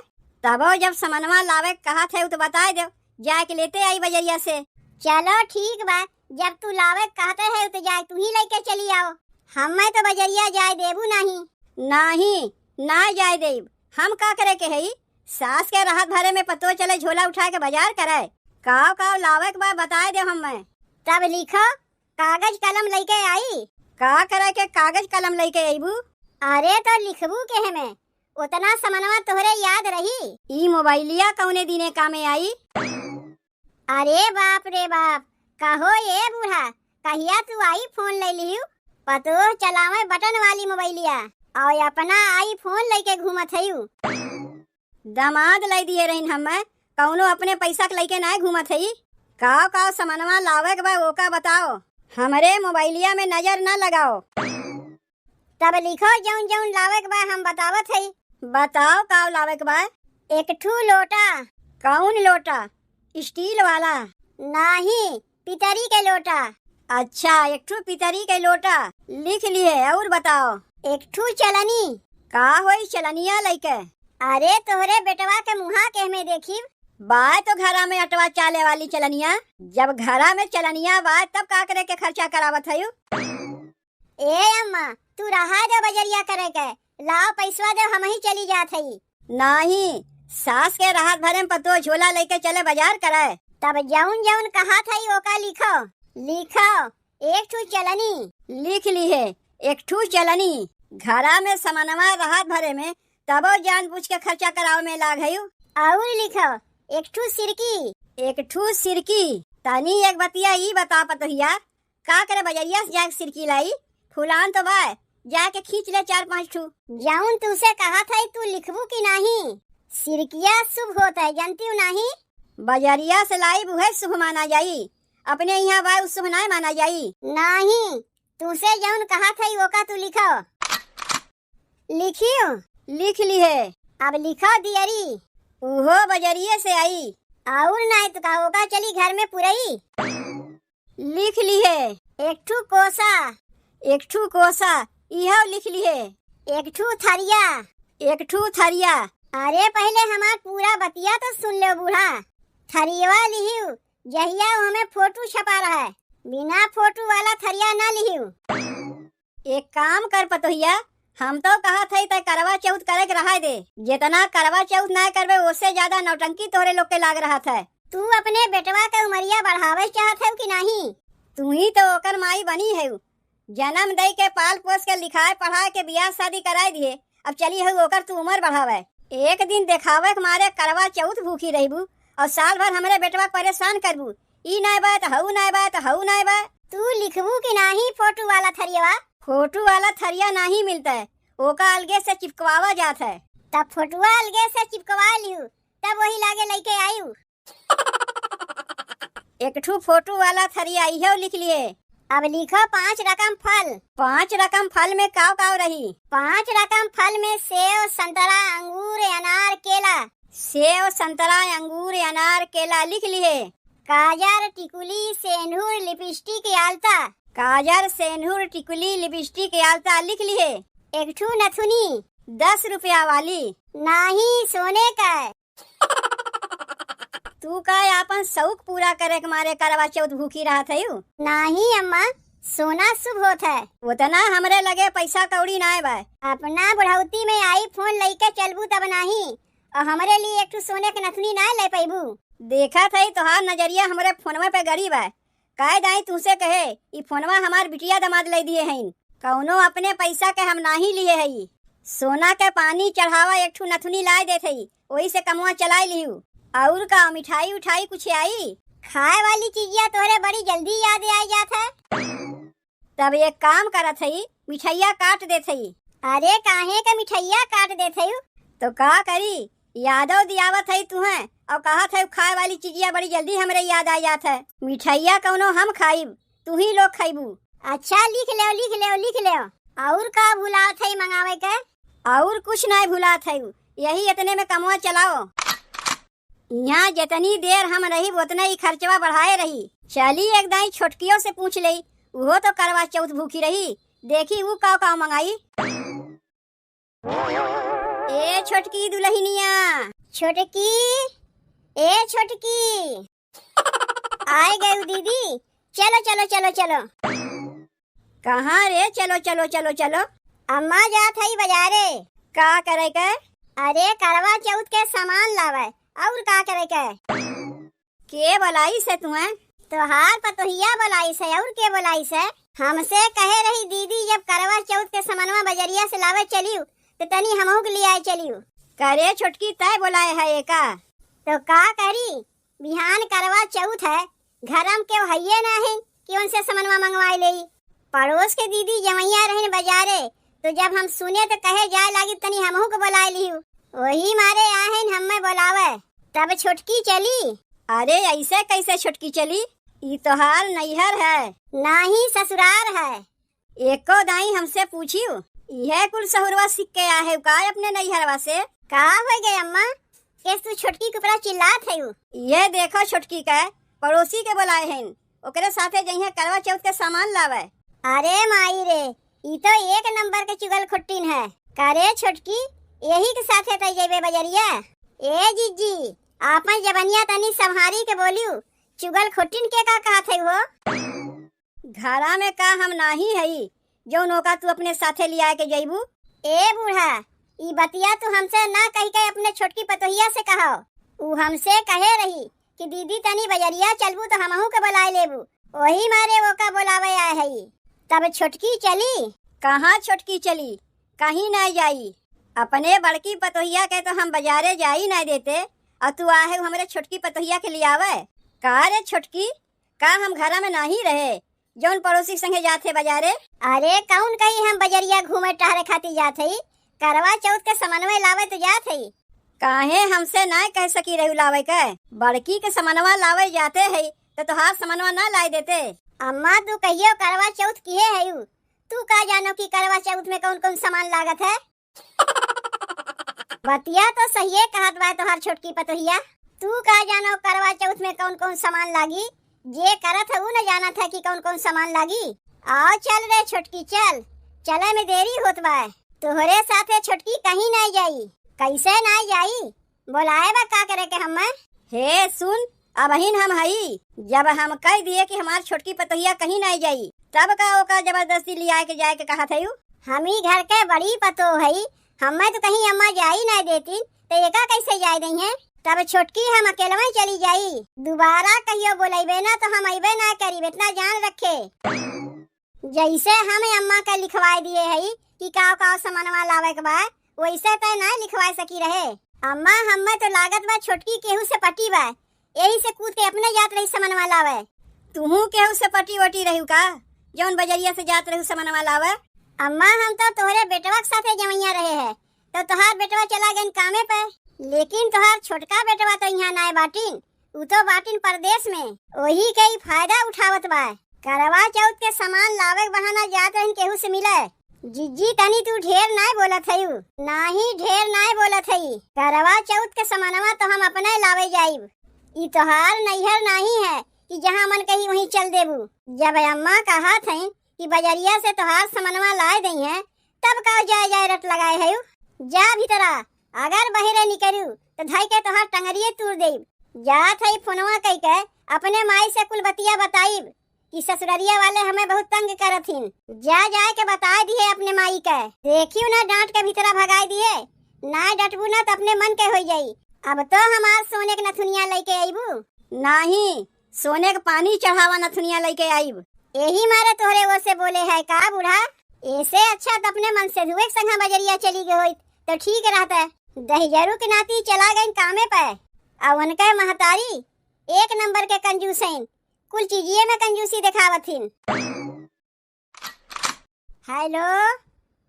तबो जब समनवा लावे के कहत है, उ तो बताए दे, जाए के लेते आई बजरिया से। चलो ठीक बा, जब तू लावे के कहते है, तो जाए तू ही लेके चली आओ। हमें तो बजरिया जाए देबू नहीं। नहीं, ना जाए देब। हम का करे के हई? सास के रहत भरे में पतो चले झोला उठा के बाजार करे। काव काव लावे के बा बताए दे हमें। तब लिखो, कागज कलम लेके आई। का करे के कागज कलम लेके अइबू? अरे तो लिखबू केह में, उतना समनवा तोहरे याद रही। ई मोबाइलिया कौने दिने कामे आई? अरे बाप रे बाप, कहो ये बूढ़ा, कहिया तू iPhone ले लियू? पतोह चलावे बटन वाली मोबाइलिया और अपना iPhone लेके घूमत हयू। दामाद लाई दिए रहिन हमें, कौनो अपने पैसा के लइके नाय घूमत हई। काव काव समनवा लावे के बा ओका बताओ, हमरे मोबाइलिया में नजर ना लगाओ। तब लिखो जौन जौन लावे के बा हम बतावत हई। बताओ काव लावे के बा। एक ठू लोटा। कौन लोटा? स्टील वाला? नाही, पितरी के लोटा। अच्छा, एक ठू पितरी के लोटा लिख लिहे, और बताओ। एक ठू चलनी। का होई चलनिया लइके? अरे तोहरे बेटवा के मुहा के हमें देखी। बाय तो घरा में अटवा चाले वाली चलनिया। जब घरा में चलनिया बाय तब का करे के खर्चा करावत हयू? ए अम्मा, तू रहा दे बजरिया करे के, लाओ पैसवा दे, हम ही चली जात हई। नाही, सास के रहत भरे में पतोह झोला लेके चले बाजार करे। तब जौन जौन कहत हई ओका लिखो, लिखो, एक ठू चलनी। लिख लिहे, एक ठू चलनी। घरा में समनवा रहत भरे में तबो जान बूझ के खर्चा करावे में लाग हयू। और लिखो, एक ठू सिरकी। एक ठू सिरकी। तनी एक बतिया ई बता पतोहिया, का करे बजरिया से जाके सिरकी लाई? फुलान तो बा, जाके खींच ले चार पाँच ठू। जौन तूसे कहत है, तू लिखबू कि नाही? सिरकिया शुभ होत है, जानती हूँ नाही? बजरिया से लाई, उहे शुभ माना जाई। अपने यहाँ बा, उ शुभ नाय माना जाई। नाही, तूसे जौन कहत है, ओका तू लिखो। लिखियो? लिख लिहे। अब लिखो दियरी। उहो बजरिये से आई। और नाय तो का, ओका चली घर में पुरई। लिख लिहे। एक ठू कोसा। एक ठू कोसा, इहो लिख लिहे। एक ठू थरिया। एक ठू थरिया। अरे पहिले हमार पूरा बतिया तो सुन लो बूढ़ा। थरियवा लिहियो, जहिया ओमे फोटो छपा रहे, बिना फोटो वाला थरिया ना लिहियो। एक काम कर पतोहिया, हम तो कहत हई तै करवा चौथ करे के रहाय दे। जेतना करवा चौथ नाय करबे, ओसे ज्यादा नौटंकी तोहरे लोग के लाग रहत है। तू अपने बेटवा के उमरिया बढ़ावे चाहत हऊ कि नाही? तू ही तो ओकर माई बनी हऊ। जन्म दई के, पाल पोस के, लिखाए पढ़ाए के, बियाह शादी कराए दिए, अब चली हऊ ओकर तू उमर बढ़ावे। एक दिन देखावे के मारे करवा चौथ भूखी रहबू और साल भर हमरे बेटवा के परेशान करबू। ई नाय बा त हऊ नाय बा त हऊ नाय बा। तू लिखबू कि नाही फोटो वाला थरियवा? फोटो वाला थरिया नाही मिलता है, ओका अलगे से चिपकवावा जात है। तब फोटुआ अलगे से चिपकवा लिहू, तब वही लागे लइके आयु। एक ठू फोटो वाला थरिया इहो लिख लिए। अब लिखो पांच रकम फल। पांच रकम फल में काव काव रही? पांच रकम फल में सेव, संतरा, अंगूर, अनार, केला। सेव, संतरा, अंगूर, अनार, केला लिख लिए। काजर, टिकुली, सेंधुर, लिपस्टिक, आलता। काजर, सेंधुर, टिकुली, लिपस्टिक, आलता लिख लिए। एक ठू नथुनी। दस रुपया वाली। नाही, सोने का। तू का आपन शौक पूरा करे के मारे करवा चौथ भूखी रहत हयू? नाही अम्मा, सोना शुभ होत है। उतना हमरे लगे पैसा कौड़ी नाय बा। अपना बुढ़ौती में iPhone लइके चलबू तब नाही, और हमरे लिए एक ठू सोने के नथुनी नाय ले पैबू। देखत हई तोहार नजरिया हमरे फोनवे पे गड़ी बा। काय दाई तुहसे कहे, ई फोनवा हमार बिटिया दमाद लइ दिए हईन। कौनो अपने पैसा के हम नाही लिए हई। सोना के पानी चढ़ावा, एक ठू नथुनी लाय देत हई, ओही से कमवा चलाय लिहू। और का मिठाई उठाई कुछ आई? खाए वाली चीजिया तोहरे बड़ी जल्दी याद आय जात है। तब एक काम करत हई, मिठैया काट देत हई। अरे काहे के मिठैया काट देत हई? तो का करी, यादव दियावत हई तुहें, और कहत हई खाए वाली चीजिया बड़ी जल्दी हमरे याद आ जात है। मिठैया कौनो हम खाइब, तू ही लोग खइबू। अच्छा लिख लेव, लिख लेव, लिख लेव। और का भुलात हई मंगावे के? और कुछ नाय भुलात हई, यही इतने में कमवा चलाओ। यहाँ जितनी देर हम रही, उतना ही खर्चवा बढ़ाए रही। चली एक दाई छोटकियों से पूछ लेई, उहो तो करवा चौथ भूखी रही, देखी ऊ काव काव मंगाई। ए छोटकी दुलहिनिया। छोटकी, ए छोटकी। आय गयू दीदी, चलो, चलो, चलो, चलो। कहाँ रे? चलो, चलो, चलो, चलो। अम्मा जात हई बजारे। का करे के? अरे करवा चौथ के सामान लावे, और का करे के? के बोलाइस है तुहें? तोहार पतोहिया बोलाइस है, और के बोलाइस है? हमसे कहे रही दीदी, जब करवा चौथ के समनवा बजरिया से लावे चलियो, तो तनी हमहू के लियाए चलियो। करे छोटकी, तय बोलाए है एका? तो का करी, बिहान करवा चौथ है, घरम केव हइये नाहीं कि उनसे समनवा मंगवाए लेई। पड़ोस के दीदी जवैया रहन बजारे, तो जब हम सुने तो कहे जाए लागी, तनी हमहू के बोलाए लिहू। वही मारे आहन हमें बोलावे, तब छोटकी चली। अरे ऐसे कैसे छोटकी चली? ई तोहार नैहर है। नाही ससुरार है। एको दाई हमसे पूछियो, इहे कुल सहुरवा सीख के आहे का अपने नैहरवा से? का हो गए अम्मा, केस तू छोटकी के ऊपर चिल्लात है? ये देखो छोटकी के पड़ोसी के बोलाए हैं, ओकरे साथे जइहे करवा चौथ के सामान लावे। अरे माई रे, ई तो एक नंबर के चुगल खुट्टिन है। का रे छोटकी, यही के साथे तई जेबे बजरिया? ए जिज्जी, आपन जबनिया तनी संभारी के बोलियो, चुगल खुट्टिन के का कहत है हो? घरा में का हम नाही हई, जौन ओका तू अपने साथे लिया के जइबू? ए बूढ़ा, ई बतिया तू हमसे ना कहि के अपने छोटकी पतोहिया से कहो। ऊ हमसे कहे रही कि दीदी तनी बजरिया चलबू तो हमहू के बुलाए लेबू। ओही मारे ओका बुलावे आए हई। तब छोटकी चली? कहाँ छोटकी चली? कहीं ना जाई। अपने बड़की पतोहिया के तो हम बजारे जाई ना देते, अउ तू आहे हमरे छोटकी पतोहिया के लियावे। का रे छोटकी, का हम घरा में नाही रहे, जौन पड़ोसी के संगे जात है बजारे? अरे कौन कही हम बजरिया घूमे टहरे खातिर जात हई, करवा चौथ के समनवे लावे तो जात हई। काहे हमसे नाय कह सकी रहू लावे के? बड़की के समनवा लावे जाते हई तो तोहार समनवा ना लाए देते? अम्मा तू कहियो करवा चौथ किहे हयू, तू का जानो कि करवा चौथ में कौन कौन सामान लागत है? बतिया तो सहिए कहत बा तोहार छोटकी पतोहिया। तू का जानो करवा चौथ में कौन कौन सामान लागी? जे करत है ऊ न जानत है कि कौन कौन सामान लागी। आओ चल रे छोटकी चल, चले में देरी होत बा। तोहरे साथे छोटकी कहीं नाई जाई। कैसे नाई जाई? बोलाए बा का करे के हम्मे? हे सुन, अबहिन हम हई। जब हम कह दिए कि हमार छोटकी पतोहिया कहीं नाई जाई, तब का ओका जबरदस्ती लियाए के जाए के कहत हयू? हम ही घर के बड़ी पतोह हई, हम्मे तो कहीं अम्मा जाई नाई देतीन, तो एका कैसे जाए दई हैं? तब छोटकी हम अकेलवा ही चली जाई, दोबारा कहियो बोलैबे ना तो हम अइबे ना करीब, इतना जान रखे। जैसे हम अम्मा के लिखवाए दिए हई कि काव काव समनवा लावे के बा, वैसे तय ना लिखवाए सकी रहे। अम्मा, हम्मे तो लागत बा छोटकी केहू से पटी बा, यही से कूद के अपने जात रही समनवा लावे। तुहू केहू से पटी वटी रहू का, जौन बजरिया से जात रहू समनवा लावे? अम्मा, हम तो तोहरे बेटवा के साथे जवैया रहे है, तो तोहार बेटवा चला गइन कामे पे, लेकिन तोहार छोटका बेटवा तो यहाँ नाय बाटिन, उ तो बाटिन परदेस में, ओही के ई फायदा उठावत बा। करवा चौथ के सामान लावे के बहाना जात रहिन केहू से मिले। जिज्जी तनी तू ढेर नाय बोलत हयू। नाही ढेर नाय बोलत हई। करवा चौथ के सामानवा तो हम अपने लावे जाइब। ई तोहार नैहर नाही है कि जहाँ मन कही वहीं चल देबू। जब अम्मा कहत हईं कि बजरिया से तोहार समनवा लाए दई हैं, तब का जाए जाए रट लगाए हयू? जा भीतरा, अगर बहिरे निकरू तो धई के तोहार टंगरिये तूर देब। जात हई फोनवा कई के अपने माई से कुल बतिया बताइब कि ससुररिया वाले हमें बहुत तंग करत हिन। जा जाए के बताए दिहे अपने माई के। देखियो ना डांट के भीतरा भगाए दिहे, ना डटबू ना तो अपने मन के होई जाई। अब तो हमार सोने के नथुनिया लेके अइबू। नाही, सोने के पानी चढ़ावा नथुनिया लेके आइब। यही मारे तोहरे ओर से बोले है का बूढ़ा? ऐसे अच्छा त अपने मन से धुए के संघा बजरिया चली गए होइत तो ठीक रहता। दहिजरू के नाती चला गइन कामे पे। आ उनके महतारी एक नंबर के कंजूस हईन, कुल चीजिए में कंजूसी देखावत हिन। हेलो,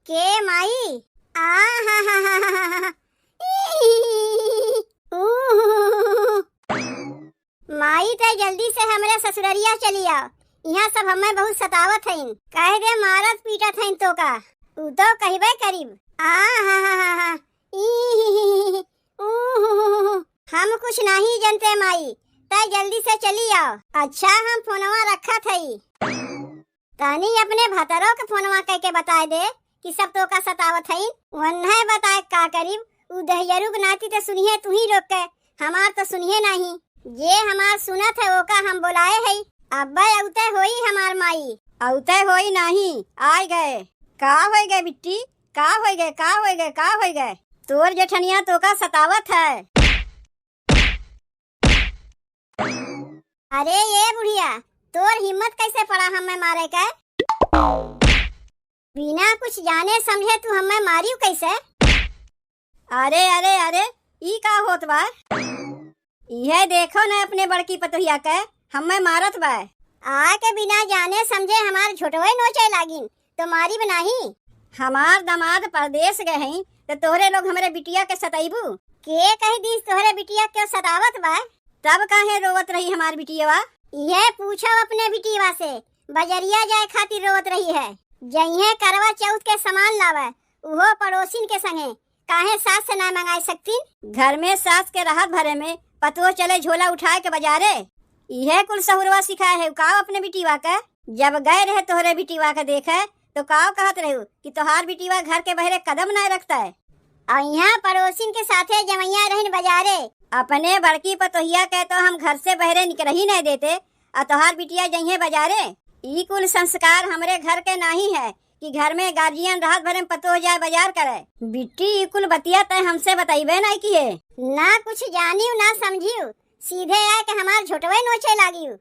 के माई? आ हा हा हा हा हा। ई, ऊ, माई, तै जल्दी से हमरे ससुररिया चली आव, इहाँ सब हमें बहुत सतावत हईन। कह दे मारत पीटत हईन तोका, ऊ तो कहबे करीब। आ हा हा हा हा। ई, ऊ, हम कुछ नाही जनते माई, तै जल्दी से चली आव। अच्छा, हम फोनवा रखत हई। तनी अपने भतरो के फोनवा कइके बताए दे कि सब तोका सतावत हईन। वन्हे बताए का करीब, उ दहियरू के नाती त सुनिहे तुही लोग के, हमार त सुनिहे नाही। जे हमार सुनत है ओका हम बोलाए हई, अब्बे अउते होई हमार माई। अउते होई नाही, आइ गए। का होई गए बिट्टी, का होई गए, का होई गए, का होई गए? तोर जेठनिया तोका सतावत है। अरे ये बुढ़िया, तोर हिम्मत कैसे पड़ा हमें मारे के? बिना कुछ जाने समझे तू हमें मारियो कैसे? अरे, अरे, अरे, ई का होत बा? इहे देखो न अपने बड़की पतोहिया के, हमें मारत बा। आके बिना जाने समझे हमार झोटवे नोचे लागिन, तो मारिब नाही। हमार दामाद परदेस गए हईं, तो तोहरे लोग हमरे बिटिया के सतइबू? के कह दीस तोहरे बिटिया के सतावत बा? तब काहे रोवत रही हमार बिटियवा? इहे पूछो अपने बिटियवा से, बजरिया जाए खातिर रोवत रही है। जइहे करवा चौथ के सामान लावे, उहो पड़ोसिन के संगे, काहे सास से ना मंगाए सकतीन? घर में सास के रहत भरे में पतोह चले झोला उठाए के बजारे। इहे कुल सहुरवा सिखाए है का अपने बिटिवा के? जब गए रहे तोहरे बिटिवा के देखे, तो काव कहत रहू कि तोहार बिटिवा घर के बहरे कदम ना रखता है। और यहाँ पड़ोसिन के साथे जमैया रहन बजारे। अपने बड़की पतोहिया के तो हम घर से बहरे निकल ही नहीं देते, और तोहार बिटिया जइहे बजारे। ई कुल संस्कार हमरे घर के नाही है कि घर में गार्जियन रहत भरे में पतोह जाए बाजार करे। बिट्टी, ई कुल बतिया तय हमसे बतइबे नहीं किहे। ना कुछ जानियो ना समझियो, सीधे आए के हमार झोटवे नोचे लागियो।